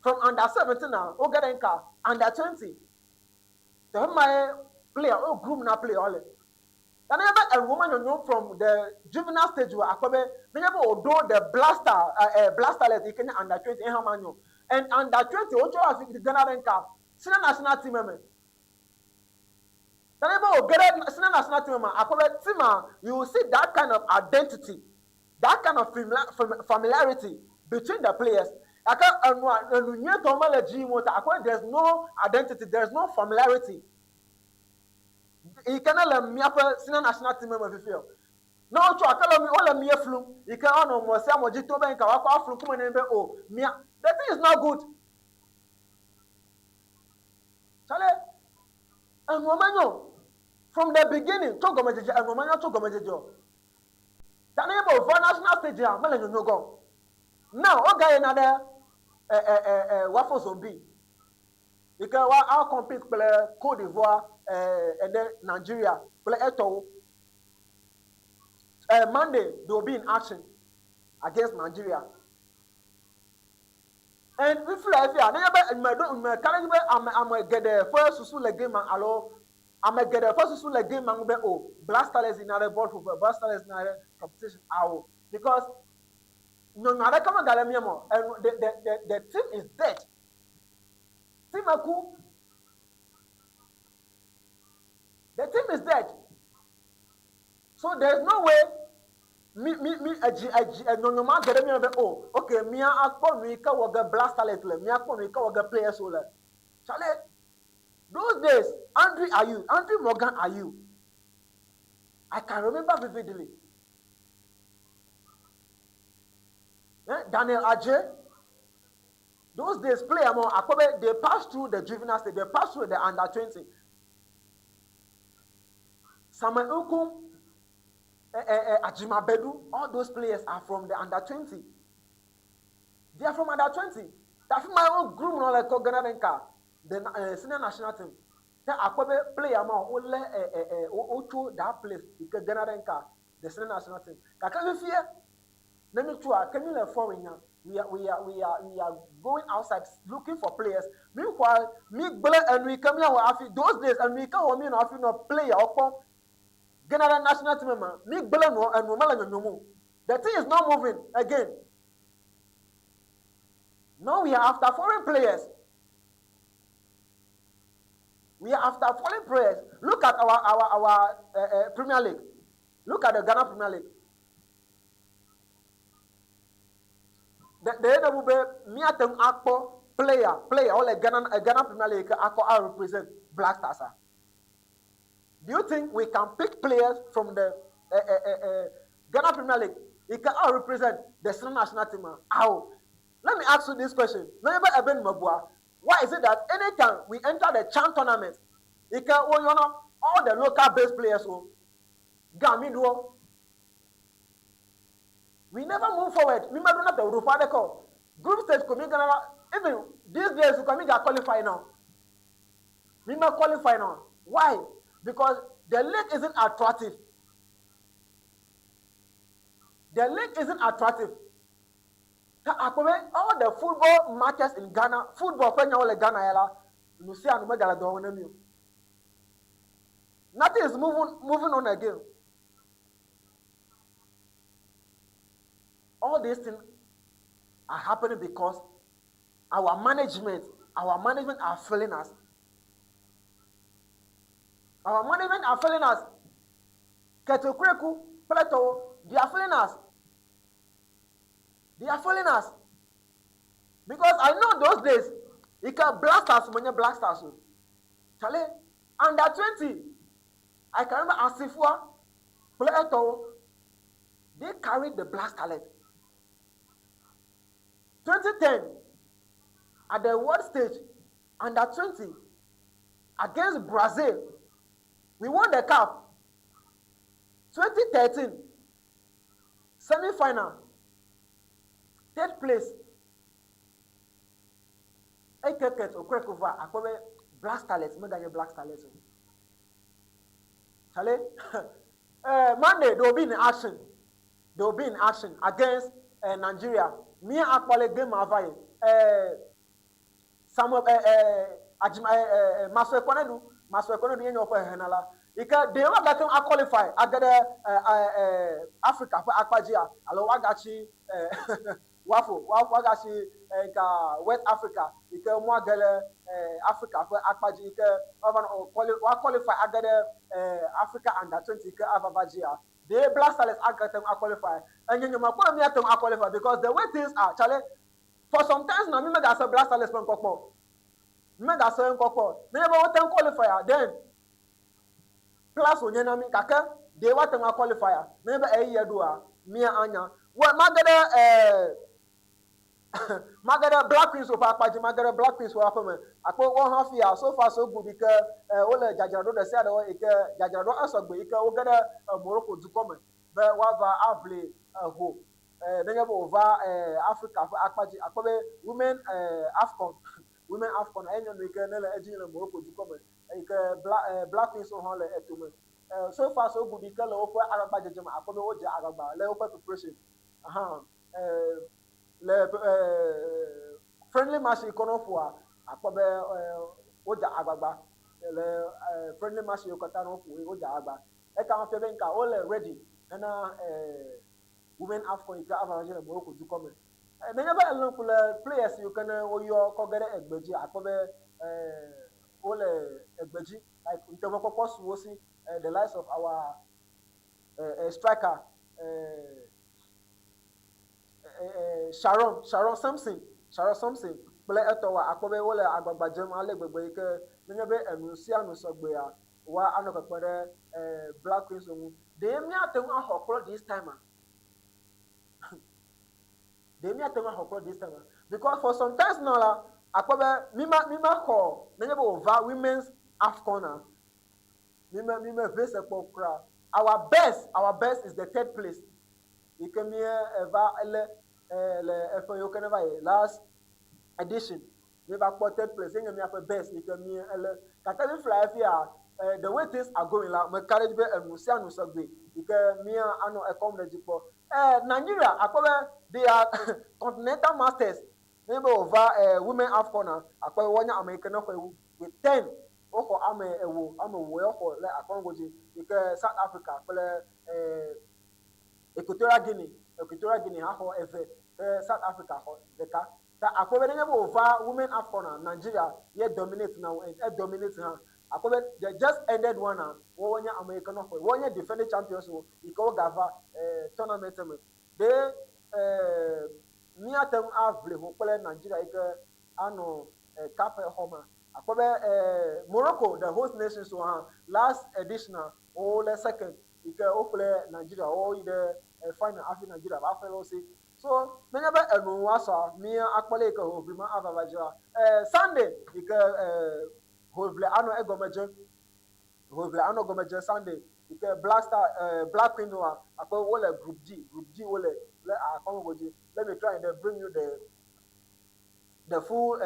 From under 17 a, woge ɖe ŋka under 20. Teƒe ma ye player wo groom na player wo le. Ta nenye be enuwo ma nyonyo from the juvenile stage o, akpɔ be nenye be woɖo the Black Starlets yi ke nye under 20 ehã ma nyo. And under 20 wotsɔ afi gena ɖe ŋka senior national team me. Ta nenye be woge ɖe senior national team me, akpɔ be team a, you will see that kind of identity, that kind of familiarity between the players. Gake enua enu nyuietɔ mele dzi yim o ta akpɔ be there is no identity, there is no familiarity yi ke ne le míaƒe senior national team me fifia o. Ne wotsɔ ake le mi wole mie flum yi ke woanɔ mɔ sia mɔ dzi to be ŋka woakɔ aflu ŋkume ne be o mia, the thing is not good. Charlie, enua menyo from the beginning tso gɔmedzedze, enua menyo tso gɔmedzedze o. Ta ne be wòva national stage a, mele nyonyo gɔ. Now woga yina ɖe ɛ ɛ ɛ ɛ WAFU Zone B yi ke wa a compete kple Cote d'Ivoire ene, Nigeria kple etɔwo. Monday they will be in action against Nigeria. And fifia efia nenye be me ɖo me ka ɖe edzi be ame geɖe ƒe susu le game ma alo ame geɖe ƒe susu le game ma ŋu be o Black Starlets yina ɖe bɔl ƒoƒe, Black Starlets yina ɖe competition awo, because nyɔnu aɖeke megale mía me o. Enu the team is dead. Team eku. The team is dead. So there is no way mi edzi enyɔnyɔ ma ge ɖe mía me be o okay, mía akpɔ nu yi ke wɔ ge Black Starlets le, mía kpɔ nu yi ke wɔ ge players wo le. Charlie, those days, Andre Ayew, Andre Morgan Ayew, I can remember vividly. Eh, Daniel Agyei, those days player mo akpɔ be they pass through the juvenile stage, they pass through the under 20. Samuel Nkum, Agyemang Badu, all those players are from the under 20. They are from under 20. Tafi ma wo groom no le kɔ gena ɖe ŋka the senior national team. Ke akpɔ be player ma wolé ɛ ɛ ɛ wotso that place yi ke gena ɖe ŋka the senior national team. Gake fifia ne mi tsoa ke mi le foreign nya, we are going outside looking for players. Mi xɔa mi gblẽ enu yi ke miawɔ hafi those days enu yi ke wɔ mi nɔ hafi nɔ player wo kpɔm gena ɖe national team ma, mi gblẽ nua, enua mele nyonyom o. The thing is not moving again. Now we are after foreign players. We are after foreign players. Look at our Premier League. Look at the Ghana Premier League. Ɖe ɖe be míate ŋu akpɔ player player wo le Ghana Ghana Premier League ke akɔ a represent Black Stars a? Do you think we can pick players from the Ghana Premier League yi ke a represent the senior national team a? How? Let me ask you this question. Nenye be ebe mebua, why is it that anytime we enter the CHAN tournament, yi ke woyɔna all the local based players wo, ga mi ɖoɔ? We never move forward. Mi meɖona teƒe aɖeke o. Group stage ko mi gena la, even these days ko mi ga qualify now. Mi me qualify now. Why? Because the league isn't attractive. The league isn't attractive. Ta akpɔ be all the football matches in Ghana, football ƒe nyawo le Ghana ya la, nu sia nu megale dɔ wɔm na mi o. Nothing is moving on again. All these things are happening because our management are failing us. Our management are failing us. Kurt Okraku, kple they are failing us. They are failing us. Because I know those days, you can Black Stars when you Black Stars. Charlie, under 20, I can remember Asifua, kple they carried the Black Starlet. 2010, at the world stage, under 20, against Brazil, we won the cup. 2013, semi-final, third place. Eke Kurt Okraku va akpɔ be Black Starlets meganye Black Starlets o. Charlie, Monday they will be in action. They will be in action against Nigeria. Mia akpɔle game ava yi. Samuel Ajima Maxwell Konadu, Maxwell Konadu ye nye woƒe hehenala. Yi ke ɖe woagate ŋu aqualify age ɖe Africa ƒe akpa dzia alo woagatsi woafo woagatsi nka West Africa yi ke moage ɖe Africa ƒe akpa dzi yi ke woava nɔ woa qualify age ɖe Africa Under 20 yi ke ava va dzia. The Black Starlets agate ŋu aqualify. Enye nye mekpɔ be míate ŋu aqualify because the way things are, Charlie, for some times now mi megase Black Starlets ƒe ŋkɔ kpɔ. Mi megase ŋkɔ kpɔ. Nenye be wote ŋu qualify then plus wònye na mi gake ɖe woate ŋu aqualify a nenye be eyi ɖoa mía anya. Wɔ mage ɖe mage ɖe Black Queens ƒe akpa dzi, mage ɖe Black Queens ƒe aƒe me. Akpɔ woawo hã fia so far so good yi ke wole dzadzraɖo ɖe sia ɖe yi ke dzadzraɖo esɔgbe yi ke woge ɖe Morocco dukɔ me be woava aʋli ho nenye be wòva Africa ƒe akpa dzi. Akpɔ be Women AFCON, Women AFCON eye nye nu yi ke ne le edzi le Morocco dukɔ me eyi ke Black Queens hã le etome. So far so good yi ke le woƒe agbagbadzedze me akpɔ be wodze agbagba le woƒe preparation hã le friendly match yi ke ne woƒoa akpɔ be wodze agbagba le friendly match yiwo katã ne woƒo wodze agbagba. Eka hã fia be nka wole ready hena Women AFCON yi ke ava va dzi le Morocco dukɔ me. Nenye be ele ŋku le players yiwo ke ne woyɔ kɔ ge ɖe egbe dzi akpɔ be wole egbe dzi like nuteƒekpɔkpɔ su wo si, the likes of our striker Sharon Sampson kple etɔwoa akpɔ be wole agbagba dzem ale gbegbe yi ke nenye be enu sia nu sɔgbea woa anɔ kpekpem ɖe Black Queens ŋu. Ɖe míate ŋu axɔ kplɔ this time a? Ɖe míate ŋu axɔ kplɔ this time a? Because for some times now la akpɔ be mi ma xɔ nenye be wòva Women's AFCON a mi me ʋe se kpɔ kura. Our best is the third place yi ke mi eva ele le eƒe yiwo ke ne va yi last edition mi va kpɔ third place ye nye miaƒe best yi ke mi ele gake fifia fia the way things are going la meka ɖe edzi be enu sia nu sɔgbe yi ke mía anɔ ekɔm ɖe dzi kpɔ. Nigeria akpɔ be they are continental masters nenye be wòva Women AFCON a akpɔ be woanye ame yi ke ne xɔe wu with 10 woxɔ ame ewo ame ewo ye woxɔ le akɔngo dzi yi ke South Africa kple Equatorial Guinea hã xɔ eve ke South Africa xɔ ɖeka. Ta akpɔ be nenye be wòva Women AFCON a Nigeria ye dominate na wo e dominate hã. Akpɔ be the just ended one a woawo nye ame yi ke ne xɔe. Woawo nye defending champions wo yi ke wogava tournament me. Ɖe míate ŋu aʋli ho kple Nigeria yi ke anɔ CAF xɔ me. Akpɔ be Morocco, the host nation so hã last edition a wole second yi ke wo kple Nigeria woyi ɖe final hafi Nigeria va xɔe le wo si. So nenye be enu woasɔa, mía akpɔ le yi ke hoʋli ma ava va dzea. Sunday yi ke hoʋli anɔ egɔme dze. Hoʋli anɔ gɔme dze Sunday yi ke Black Star Black Queen woa akpɔ wole group G, group G wole le akpɔ godzi. Let me try and then bring you the full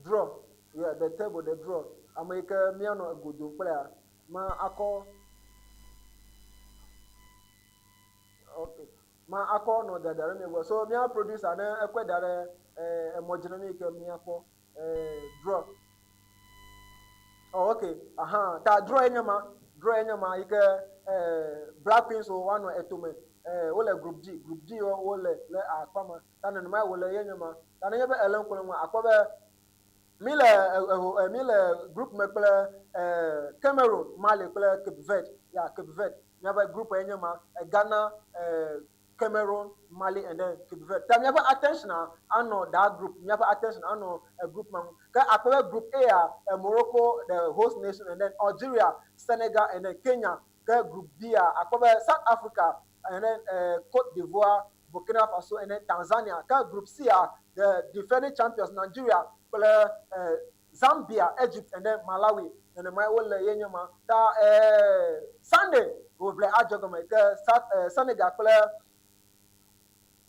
draw. Yeah, the table, the draw. Ame yi ke míanɔ ego dom kplea, ma akɔ okay. Ma akɔ nɔ dada ɖe mi gbɔ. So mía producer ne ekɔe da ɖe emɔ dzi na mi yi ke míakpɔ draw. Oh, okay. Aha. Ta draw ye nye ma. Draw ye nye ma yi ke Black Queens wo woanɔ etome. Wole group G. Group G wo wole le akpa ma. Ta nenema wòle ye nye ma. Ta nenye be ele ŋku le ŋua, akpɔ be mi le eho mi le group me kple Cameroon, Mali kple Cape Verde. Ya Cape Verde. Míaƒe group ye nye ma. Ghana, Cameroon, Mali and then Cape Verde. Ta míaƒe attention anɔ that group. Míaƒe attention anɔ group ma ŋu. Ke akpɔ be group A a Morocco, the host nation, and then Algeria, Senegal and then Kenya. Ke group B a akpɔ be South Africa and then Cote d'Ivoire, Burkina Faso and then Tanzania. Ke group C a the defending champions Nigeria kple Zambia, Egypt and then Malawi. Nenemae wole ye nye ma. Ta Sunday hoʋli adze gɔme ke South Senegal kple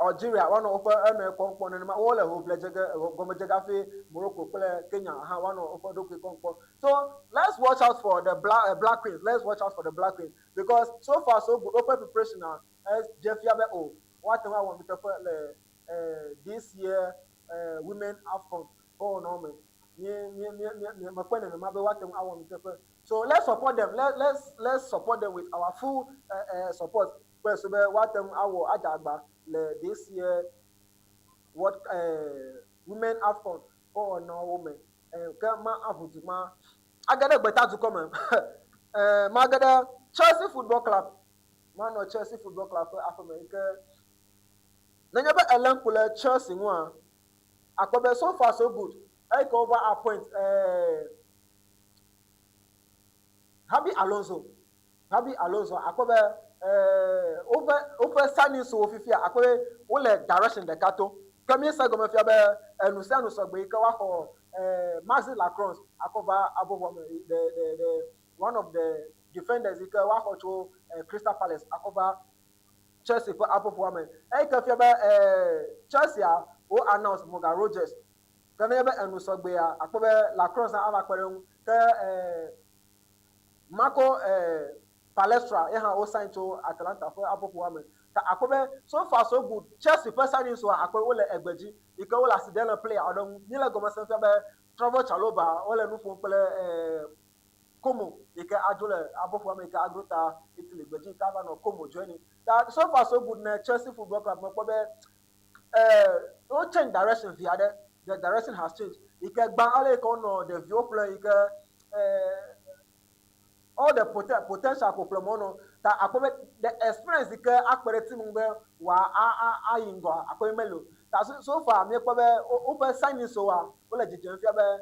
Algeria woanɔ woƒe enɔe kpɔm kpɔ nenema wole hoʋli dze ge gɔme dze ge hafi Morocco kple Kenya hã woanɔ woƒe ɖokui kpɔm kpɔ. So let's watch out for the Black Queens. Let's watch out for the Black Queens because so far so good woƒe preparation a edze fia be o woate ŋu awɔ nuteƒe le this year Women AFCON ƒe wɔnawo me. Mie mie mie mie mekpɔe nenema be woate ŋu awɔ nuteƒe. So let's support them. Let's support them with our full support. Kpɔe so be woate ŋu awɔ adze agba le this year World Women AFCON ƒe wɔnawo me. Ke ma aʋu du ma age ɖe gbetadukɔ me. Mage ɖe Chelsea Football Club. Manɔ Chelsea Football Club ƒe aƒeme yi ke nenye be èlé ŋku le Chelsea ŋua, akpɔ be so far so good. Eyi ke wova appoint Xabi Alonso. Xabi Alonso akpɔ be woƒe signings wo fifia akpɔ be wole direction ɖeka to. Ke míese gɔme fia be enu sia nu sɔgbe yi ke woaxɔ Maxi Lacroix akɔ va aboʋua me the one of the defenders yi ke woaxɔ tso Crystal Palace akɔ va Chelsea ƒe aƒoƒoa me. Eyi ke fia be Chelsea wo announce Morgan Rogers. Ke nenye be enu sɔgbea akpɔ be Lacroix hã ava kpe ɖe eŋu. Ke Marco Palestra ye hã wo sign tso Atalanta ƒe aƒoƒoa me. Ta akpɔ be so far so good Chelsea ƒe signings woa akpɔ be wole egbe dzi yi ke wole asi ɖem le player aɖe ŋu. Míele gɔme sem fia be Trevoh Chalobah wole nu ƒom kple Como yi ke adzo le aboƒoa me yi ke aɖo ta Italy gbedzi yi ke ava nɔ Como joining. Ta so far so good ne Chelsea Football Club mekpɔ be wo change direction vi aɖe. The direction has changed. Yi ke gbã ale yi ke wonɔ ɖeviwo ƒlem yi ke all the potential ko ƒlem wonɔ. Ta akpɔ be the experience yi ke akpe ɖe team ŋu be wòa ayi ŋgɔa akpɔ be meli o. Ta so far míekpɔ be woƒe signings woa wole dzedzem fia be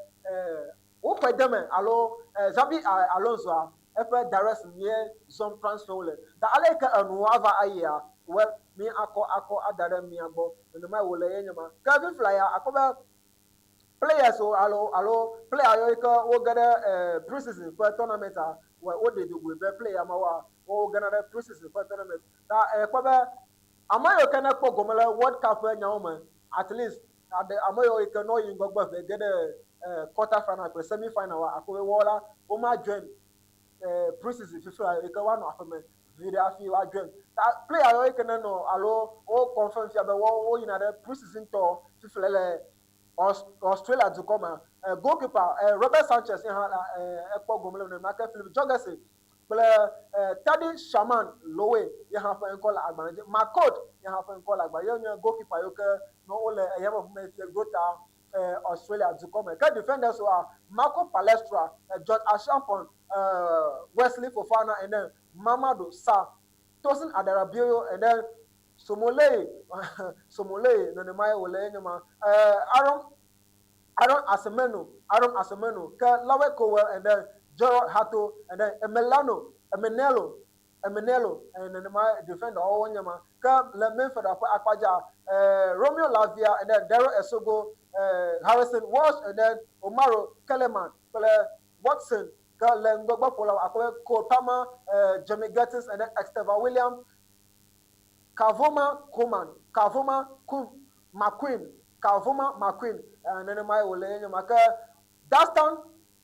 woxɔe de eme alo Xabi Alonsoa eƒe direction ye zɔm transfer wo le. Ta ale yi ke enuwo ava ayia, well, mi akɔ akɔ ada ɖe mia gbɔ. Nenemae wòle ye nye ma. Ke fifia ya akpɔ be players wo alo player yiwo ke woge ɖe pre-season ƒe tournament a, well, woɖe do goe be player mawoa, wogena ɖe pre-season ƒe tournament. Ta ekpɔ be ame yiwo ke ne kpɔ gome le World Cup ƒe nyawo me, at least aɖe ame yiwo yi ke ne woyi ŋgɔgbe ʋɛ ge ɖe quarter final kple semi final wa akpɔ be woawo la woma join pre-season fifia yi ke woanɔ aƒeme vi ɖe hafi woa join. Ta player yiwo yi ke ne nɔ alo wo confirm fia be woawo woyina ɖe pre-season tɔ fifia le Australia dukɔ me. Goalkeeper Robert Sanchez ye hã ekpɔ gome le nenema ke Philip Jorgensen kple Teddy Sharman Lowe ye hã ƒe ŋkɔ le agbalẽ dzi. Mark ye hã ƒe ŋkɔ le agbalẽ ye nye goalkeeper yiwo ke ne wole eyameʋu me fia ɖo ta Australia dukɔ me. Ke defenders woa Marco Palestra, George Acheampong, Wesley Fofana and then Mamadou Sarr, Tosin Adarabioyo and then Somolei, Somolei, nenemae wòle ye nye ma. Aaron, Aaron Asemeno, Aaron Asemeno, ke Lawe Cowell and then Jorrel Hato and then Emelano, Emenelo, Emenelo, nenemae defender woawo nye ma. Ke le midfielder ƒe akpa dzia, Romeo Lavia and then Dario Essogo, Harrison Walsh and then Omaro Kellyman kple Watson. Ke le ŋgɔgbe ƒolawo akpɔ be Cole Palmer, Jamie Gittens and then Estevao William, Kavoma Coman, Kavoma Ku McQueen, Kavoma McQueen, nenemae wòle ye nye ma. Ke Dastan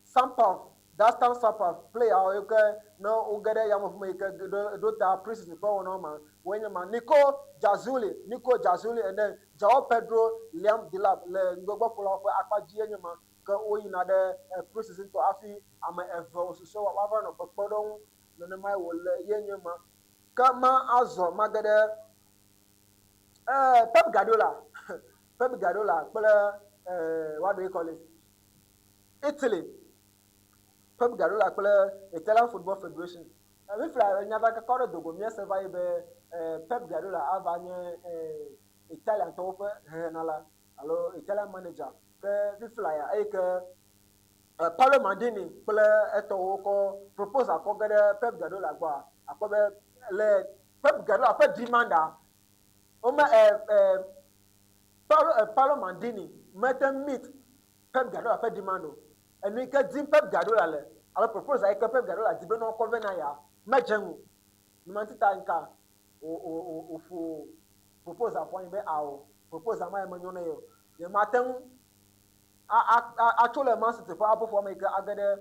Sampav, Dastan Sampav, player yi ke ne woge ɖe yameʋu me yi ke ɖo ɖo ta preseason ƒe wɔnawo me woe nye ma. Nico Jazuli, Nico Jazuli and then Joao Pedro, Liam Delap le ŋgɔgbe ƒolawo ƒe akpa dzi ye nye ma. Ke woyina ɖe preseason tɔ hafi ame eve wòsusɔe woava nɔ kpekpe ɖe wo ŋu. Nenemae wòle ye nye ma. Ke ma azɔ mage ɖe eh, Pep Guardiola, Pep Guardiola kple eh, what do you call it? Italy. Pep Guardiola kple Italian Football Federation. Fifia nyatakaka aɖe do go míese va yi be eh, Pep Guardiola ava nye eh, Italiantɔwo ƒe hehenala alo Italian manager. Ke fifia ya eyi ke Paolo Maldini kple etɔwo kɔ proposal kɔ ge ɖe Pep Guardiola gbɔa, akpɔ be le Pep Guardiola ƒe demanda, wome e, e, Paolo, e, Paolo Maldini mete meet Pep Guardiola ƒe demand o. Enu yi ke dim Pep Guardiola le alo proposal yi ke Pep Guardiola di be ne wokɔ vɛ na ya medze ŋu. Numanti ta ŋka wòƒo proposal ƒu anyi be ao, proposal ma ya menyo na ye o. Yemate ŋu atso le Man City ƒe aboƒoa me yi ke age ɖe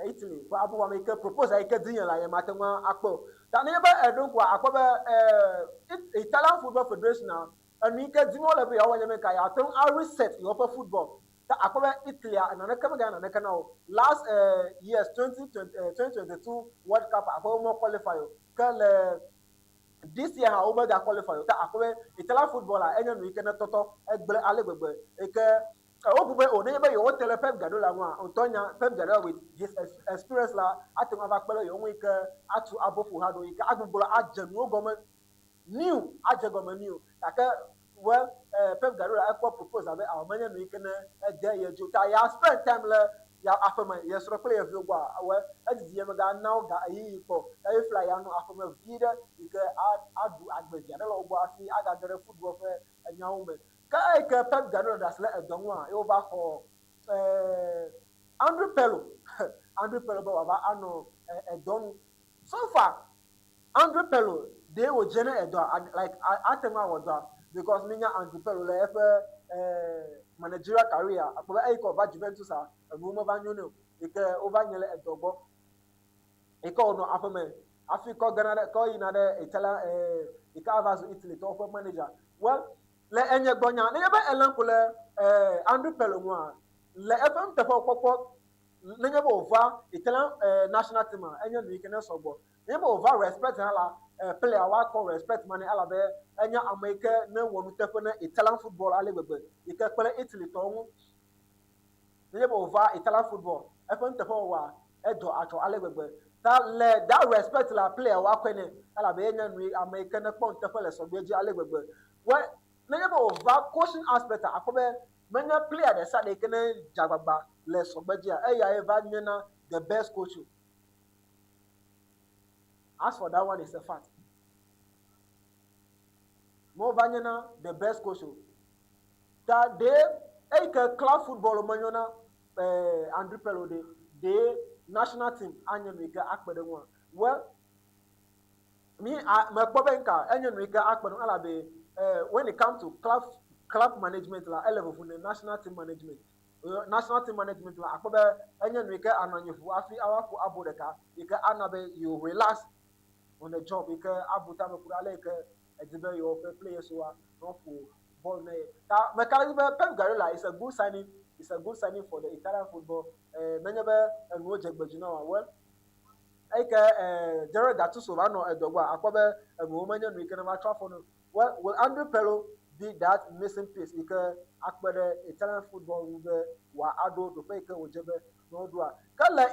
Italy ƒe aboƒoa me yi ke proposal yi ke dinye la yemate ŋu akpɔe o. Ta nenye be èɖo ŋkua, akpɔ be Italian Football Federation a, enu yi ke dim wole be yewoawɔ nye be ka yeate ŋu a reset yewoƒe football. Ta akpɔ be Italy-a naneke meganye naneke na wo. Last years 2022 World Cup akpɔ be wome qualify o. Ke le This year hã womega qualify o. Ta akpɔ be Italian football la enye nu yi ke ne tɔtɔ egblẽ ale gbegbe yi ke wobu be o nenye be yewote ɖe Pep Guardiola ŋua, ŋutɔ nya Pep Guardiola with his experience la ate ŋu ava kpe ɖe yewo ŋu yi ke atu aboƒoha ɖo yi ke agbugbɔ adze nuwo gɔme new adze gɔme new gake well Pep Guardiola ekpɔ proposal be ao menye nu yi ke ne ede ye dzi o ta ya spend time le ya aƒeme ye srɔ̃ kple ye viwo gbɔa well edidi ye mega na wo ga ɣeyiɣi kpɔ o eye fla ya nɔ aƒeme vi ɖe yi ke aɖu agbe vi aɖe le wo gbɔ hafi agage ɖe football ƒe enyawo me. Ke eyi ke Pep Guardiola ɖe asi le edɔ ŋua ye wova xɔ Andrea Pirlo Andrea Pirlo be wòava anɔ edɔ nu. So far Andrea Pirlo ɖee wòdze ne edɔa like ate ŋu awɔ dɔa because mínya Andrea Pirlo le eƒe managerial career akpɔ be eyi ke wòva Juventus a enuwo meva nyo nɛ o yi ke wova nye le edɔ gbɔ yi ke wònɔ aƒeme hafi kɔ gena ɖe kɔ yina ɖe Italia yi ke ava zu Italy tɔwo ƒe manager. Well le enye gbɔ nya nenye be elé ŋku le Andrea Pirlo ŋua le eƒe nuteƒekpɔkpɔ nenye be wòva Italian national team a enye nu yi ke ne sɔgbɔ. Nenye be wòva respect hã la, player woakpɔ respect ma nɛ elabe enye ame yi ke ne wɔ nuteƒe ne Italian football ale gbegbe yi ke kpe ɖe Italy tɔwo ŋu. Nenye be wòva Italian football, eƒe nuteƒewɔwɔa edɔ atsɔ ale gbegbe. Ta le that respect la, player woakɔe nɛ elabe enye nu yi ame yi ke ne kpɔ nuteƒe le sɔgbea dzi ale gbegbe. Well, nenye be wòva coaching aspect akpɔ be menye player ɖe sia ɖe yi ke ne dze agbagba le sɔgbe dzia eyae va nyena the best coach o. As for that one is a fact. Mova nyena the best coach o. Ta ɖe eyi ke club football menyo na Andrea Pirlo ɖe ɖe national team anye nu yi ke akpe ɖe ŋua. Well, mi a mekpɔ be nka enye nu yi ke akpe ɖe ŋu elabe when it come to club management la ele vovo ne national team management. National team management la akpɔ be enye nu yi ke anɔ anyi ʋu hafi ava ƒo abo ɖeka yi ke ana be you relax on the job yi ke abu tame ku ɖe ale yi ke edi be yewoƒe players woa ne woaƒo bɔl ne ye. Ta meka ɖe edzi be Pep Guardiola is a good signing, is a good signing for the Italian football. Nenye be enuwo dze gbe dzi na woa, well eyi ke Jared Gattuso va nɔ edɔ gbɔa, akpɔ be enuwo menye nu yi ke ne va tsɔ afɔ ne o. Well, will Andrea Pirlo be that missing piece yi ke akpe ɖe Italian football ŋu be wòaɖo ɖoƒe yi ke wòdze be ne woɖoa? Ke le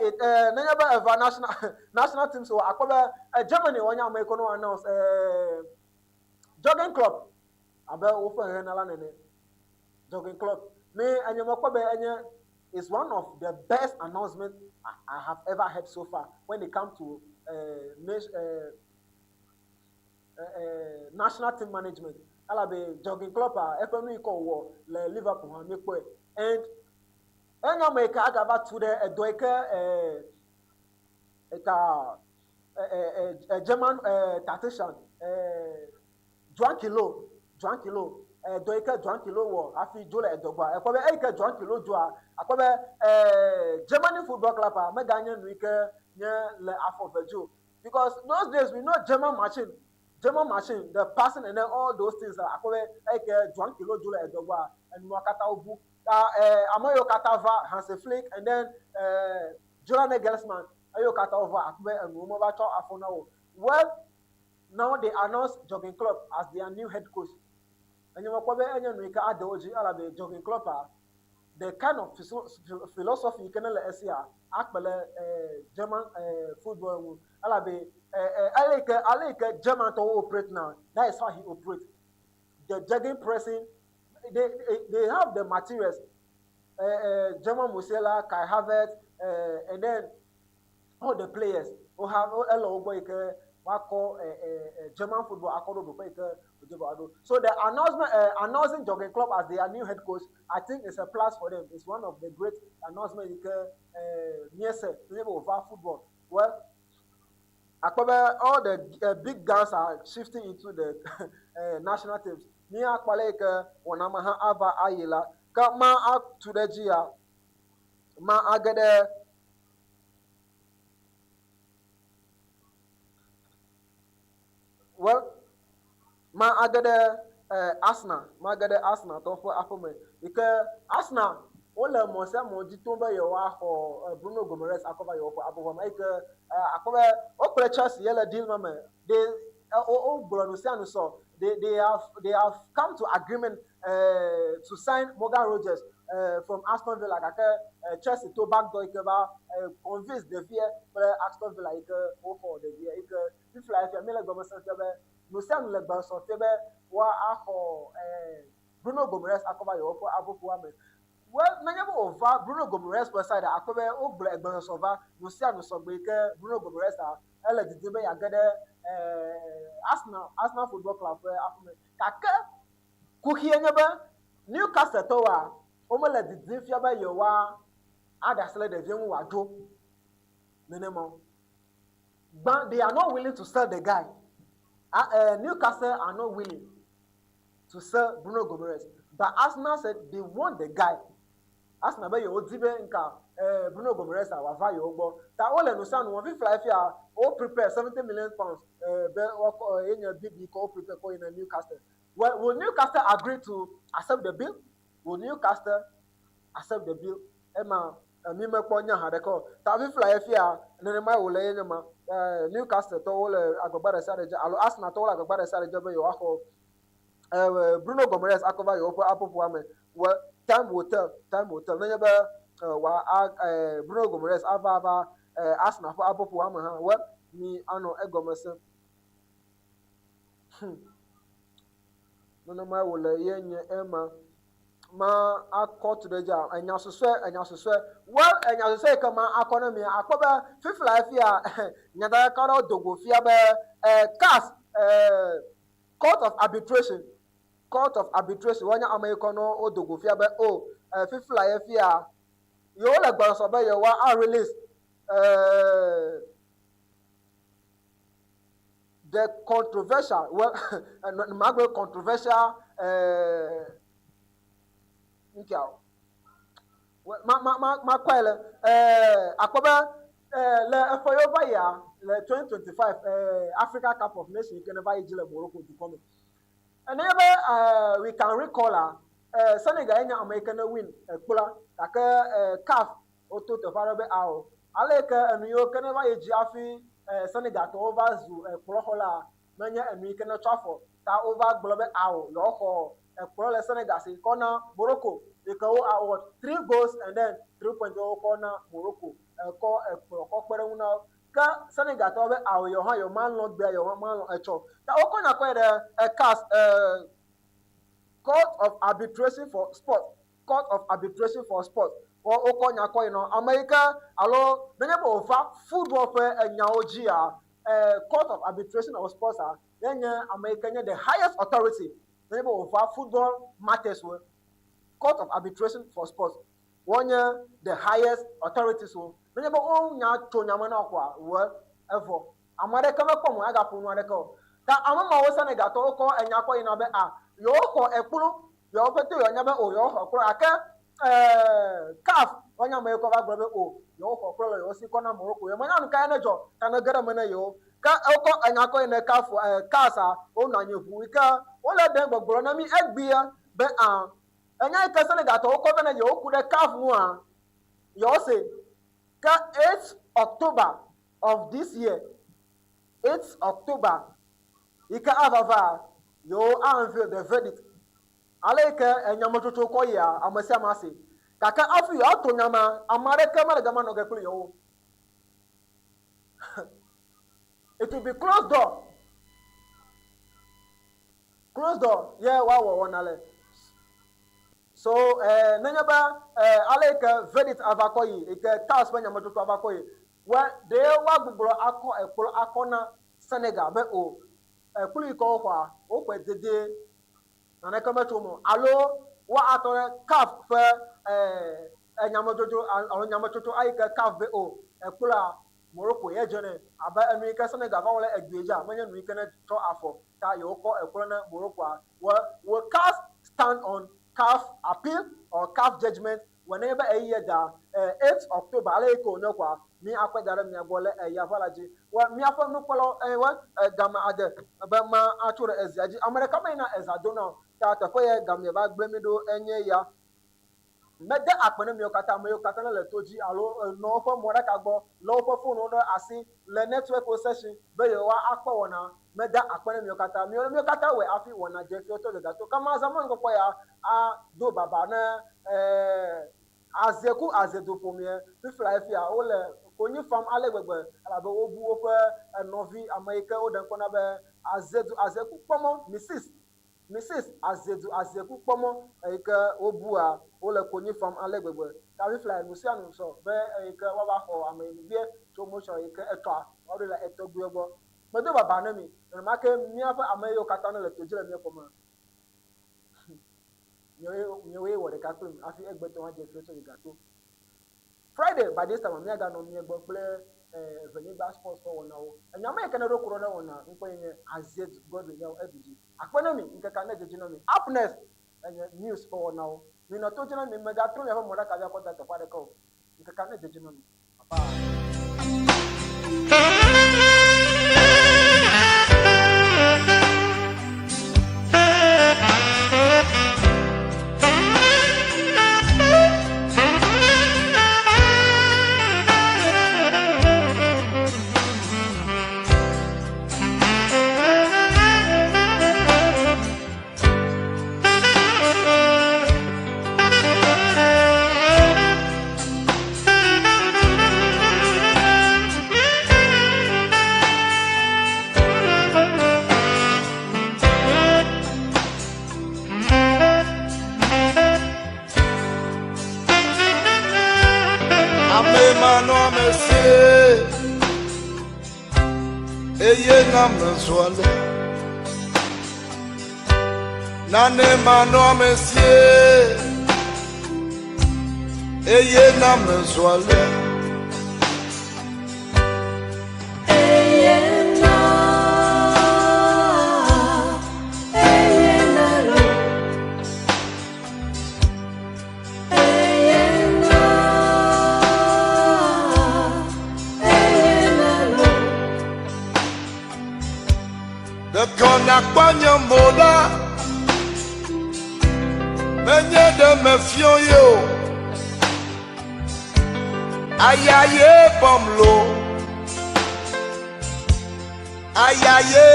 nenye be eva national national teams o, akpɔ be Germany wonye ame yi ke ne wo announce. Jurgen Klopp abe woƒe hehenala nene. Jurgen Klopp me enye mekpɔ be enye is one of the best announcement I, I have ever heard so far when it comes to uh, national team management elabe Jurgen Klopp a eƒe nu yi ke wòwɔ le Liverpool hã míekpɔe and enye ame yi ke agava tu ɖe edɔ yi ke eka German tactician Joachim Löw Joachim Löw edɔ yi ke Joachim Löw wɔ hafi dzo le edɔ gbɔa ekpɔ be eyi ke Joachim Löw dzoa akpɔ be Germany football club a meganye nu yi ke nye le afɔ ve dzi o because those days we know German machine, German machine, the passing and then all those things akpɔ be eyi ke Joachim Löw dzo le edɔ gbɔa enua katã wobu. Ta eh, ame yiwo katã va Hansi Flick and then eh, Julian Nagelsmann eyiwo katã wova akpɔ be enuwo meva tsɔ afɔ na wo. Well, now they announce Jurgen Klopp as their new head coach. Enye mekpɔ be enye nu yi ke ade wo dzi elabe Jurgen Klopp a the kind of philosophy yi ke ne le esia akpe le eh, German eh, football ŋu elabe eh, eh, ale yi ke ale yi ke German tɔwo operate now that is how he operate the gegenpressing they, they, they have the materials uh, uh, German Musiala, Kai Havertz, uh, and then all the players who have ele wo gbɔ yi ke woakɔ German football akɔ ɖo ɖoƒe yi ke wòdze be woaɖo. So the announcement announcing Jurgen Klopp as their new head coach, I think it's a plus for them. It's one of the great announcement yi ke míese nenye be wòva football. Well, akpɔ be all the big guns are shifting into the national teams. Míakpɔ ale yi ke wɔna ma hã ava ayi la. Ke ma atu ɖe edzi ya, ma age ɖe Well, ma age ɖe eh, Arsenal, ma ge ɖe Arsenal tɔwo ƒe aƒeme yi ke Arsenal wole mɔ sia mɔ dzi tom be yewoaxɔ eh, Bruno Gomes akɔ va yewoƒe aboʋua me eyi ke eh, akpɔ be wo kple Chelsea ye le deal ma me. They eh, wogblɔ nu sia nu sɔ. They, they have they have come to agreement uh, to sign Morgan Rogers uh, from Aston Villa gake uh, Chelsea to backdoor yi ke va uh, convince ɖevia kple Aston Villa yi ke woxɔ ɖevia yi ke fifia fia míele gɔme sem fia be nu sia nu le gbɔsɔ fia be woaxɔ uh, Bruno Gomes akɔ va yewoƒe aboƒoa me. Well, nenye be wòva Bruno Gomes ƒe side akpɔ be wogblɔ egbesɔsɔ va nu sia nu sɔgbe yi ke Bruno Gomes a ele didim be yeage ɖe Arsenal Arsenal Football Club ƒe aƒeme. Gake kuxie nye be Newcastle tɔwoa, womele didim fia be yewoa aɖe asi le ɖevia ŋu wòadzo nenema o. Gbã, they are not willing to sell the guy. Uh, Newcastle are not willing to sell Bruno Gomes, but Arsenal said they want the guy. Arsenal be yewodi be nka eh, Bruno Gomes a wòava yewo gbɔ. Ta wole nu sia nu wɔm. Fifia fia wo prepare 70 million pounds eh, be woakɔ eh, yenye bid yi ke wo prepare kɔ yina Newcastle. Well, will Newcastle agree to accept the bill? Will Newcastle accept the bill? Ema eh, mi mekpɔ nya haɖeke o. Ta fifia fia nenemae wòle ye nye ma. Eh, Newcastle tɔwo le agbagba ɖe sia ɖe dze alo Arsenal tɔwo le agbagba ɖe sia ɖe dze be yewoaxɔ eh, Bruno Gomes akɔ va yewoƒe aƒoƒoa me. Well, time will tell, time will tell. Nenye be eh, wa a, eh, Bruno Gomes ava va eh, Arsenal ƒe aƒoƒoa me hã, well, mi anɔ egɔme sem. Nenemae wòle ye nye ema. Ma akɔ tu ɖe dzia, enya susɔe, enya susɔe. Well, enya susɔe yi ke ma akɔ ne mia, akpɔ be fifla fia, nyatakaka aɖewo do go fia be eh, CAS, eh, Court of Arbitration, Court of Arbitration, woanye ame yi ke ne wodo go fia be oh, eh, fifla ye fia, yewole gbɔsɔsɔ be yewoa a release eh, the controversial, well, magblɔ controversial eh, nkia well, ma ma ma makɔe le eh, akpɔ be eh, le eƒe yiwo va yia le 2025 eh, Africa Cup of Nations yi ke ne va yi dzi le Morocco dukɔ me. Nenye be eh, we can recall la, eh, Senegal ye nye ame yi ke ne win ekplɔa gake eh, CAF woto teƒe aɖe be ao. Ale yi ke enu yiwo ke ne va yi dzi hafi eh, Senegal tɔwo va zu ekplɔxɔla menye enu yi ke ne tsɔ afɔ ta wova gblɔ be ao yewoxɔ ekplɔ le Senegal si kɔ na Morocco yi ke wo award three goals and then 3 points wokɔ na Morocco ekɔ ekplɔ kɔ kpe ɖe ŋu na wo. Ke Senegaltɔwo be ao yewo hã yewo malɔ̃ gbea yewo hã malɔ̃ etsɔ. Ta wokɔ nya kɔ yi ɖe CAS, Court of Arbitration for Sport, Court of Arbitration for Sport. Wo wokɔ nya kɔ yi nɔ ame yi ke alo nenye be wòva football ƒe enyawo dzia, Court of Arbitration of Sports a ye nye ame yi ke nye the highest authority nenye be wòva football matters wo. Court of Arbitration for Sports wonye the highest authorities wo. Nenye be wo nya tso nya me na wò koa, well, evɔ. Ame aɖeke mekpɔ mɔ agaƒo nu aɖeke o. Ta ame mawo Senegaltɔwo kɔ enya kɔ yina be a yewoxɔ ekplu, yewo ƒete yewonya be o yewoxɔ ekplu gake ee CAF woanye ame yiwo kɔ va gblɔ be o yewoxɔ ekplu le yewo si kɔ na Morocco. Yewomenya nu kae ne dzɔ ta ne ge ɖe eme ne yewo. Ke wokɔ enya kɔ yina CAF e CAS a wonɔ anyi ʋuu yi ke wole ɖem gbɔgblɔ na mí egbea be a enya yi ke Senegaltɔwo kɔ vɛ ne yewoku ɖe CAF ŋua yewose. Ke 8 October of this year, 8 October yi ke ava va, yewo unveil the verdict. Ale yi ke enyametsotso kɔ yia, ame sia ame ase. Gake hafi yewoato nya ma, ame aɖeke mele gama nɔ ge kpli yewo. It will be closed door. Closed door ye woawɔ wɔna le. So eh, nenye be eh, ale yi ke verdict ava kɔ yi, yi ke CAS ƒe nyametsotso ava kɔ yi, we ɖee woagbugbɔ akɔ ekplɔ akɔ na Senegal be o, ekplu yi ke woxɔa, woxɔe dedie, naneke metso eme o. Alo woatɔ ɖe CAF ƒe eh, enyamedzodzro alo nyametsotso ayi ke CAF be o, ekplɔa Morocco ye dze nɛ. Abe enu yi ke Senegal va wɔ le egbee dzia, menye nu yi ke ne tsɔ afɔ ta yewokɔ ekplɔ ne Moroccoa. We, will CAF stand on CAF appeal or CAF judgement? Wɔ nenye be ɣeyiɣia da 8 October ale yi ke wònye koa, mi akɔe da ɖe mia gbɔ le eya ƒe la dzi. Wɔ miaƒe nukpɔlawo eye wɔ game ade be ma atso ɖe ezea dzi. Ame ɖeka meyina eza dona o. Ta teƒe ye gamea va gblẽ mi ɖo enye ya. Mede akpe ne miwo katã, ame yiwo katã nele to dzi alo nɔ woƒe mɔ ɖeka gbɔ, lé woƒe fonwo ɖe asi le nɛtiwɛkiwo session be yewoa akpɔ wɔna. Mede akpe ne miwo katã. Miwo miwo katã wɔe hafi wɔna dze fiwo to dada to. Ke mazã mɔnukpɔkpɔ ya ado baba ne aze ku aze do ƒomeɛ. Fifla fia wole konyi fam ale gbegbe elabe wobu woƒe nɔvi ame yi ke woɖe ŋkɔ na be aze du aze ku kpɔmɔ, Mrs. Mrs. Azedu Azeku kpɔ mɔ eyi ke wobua wo le konyi fam ale gbegbe. Ta fiflae nusianu sɔ be eyi ke woava xɔ ameyinugbea tso motion yi ke etɔa woaɖoe le etɔgbuiwo gbɔ. Medo baba ne mi, nenema ke míaƒe ame yiwo katã ne le to dzi le mía ƒome miawoe wɔ ɖeka kplim hafi egbetɔ hã dze fiɔ tso gato. Friday by this time míaganɔ mia gbɔ kple Evenyigba Sports ƒe wɔnawo. Enya me yi ke neɖo ku ɖo ɖe wɔna ŋkɔe nye Azed Godwin Yaw Edu dzi. Akpe ne mi, ŋkekea ne dzedzi na mi. Up next enye News ƒe wɔnawo. Minɔ to dzi na mi, megatrɔ miaƒe mɔɖakavia kɔ da teƒe aɖeke o. Ŋkekea ne dzedzi na mi. Bye. Ame manɔamesi eye na mezɔ ale. Nane manɔamesi eye na mezɔ ale. Ɖeko nàkpɔ nye mo ɖa, menye ɖe mefiɔ ye o. Aya ye bɔm lo. Aya ye.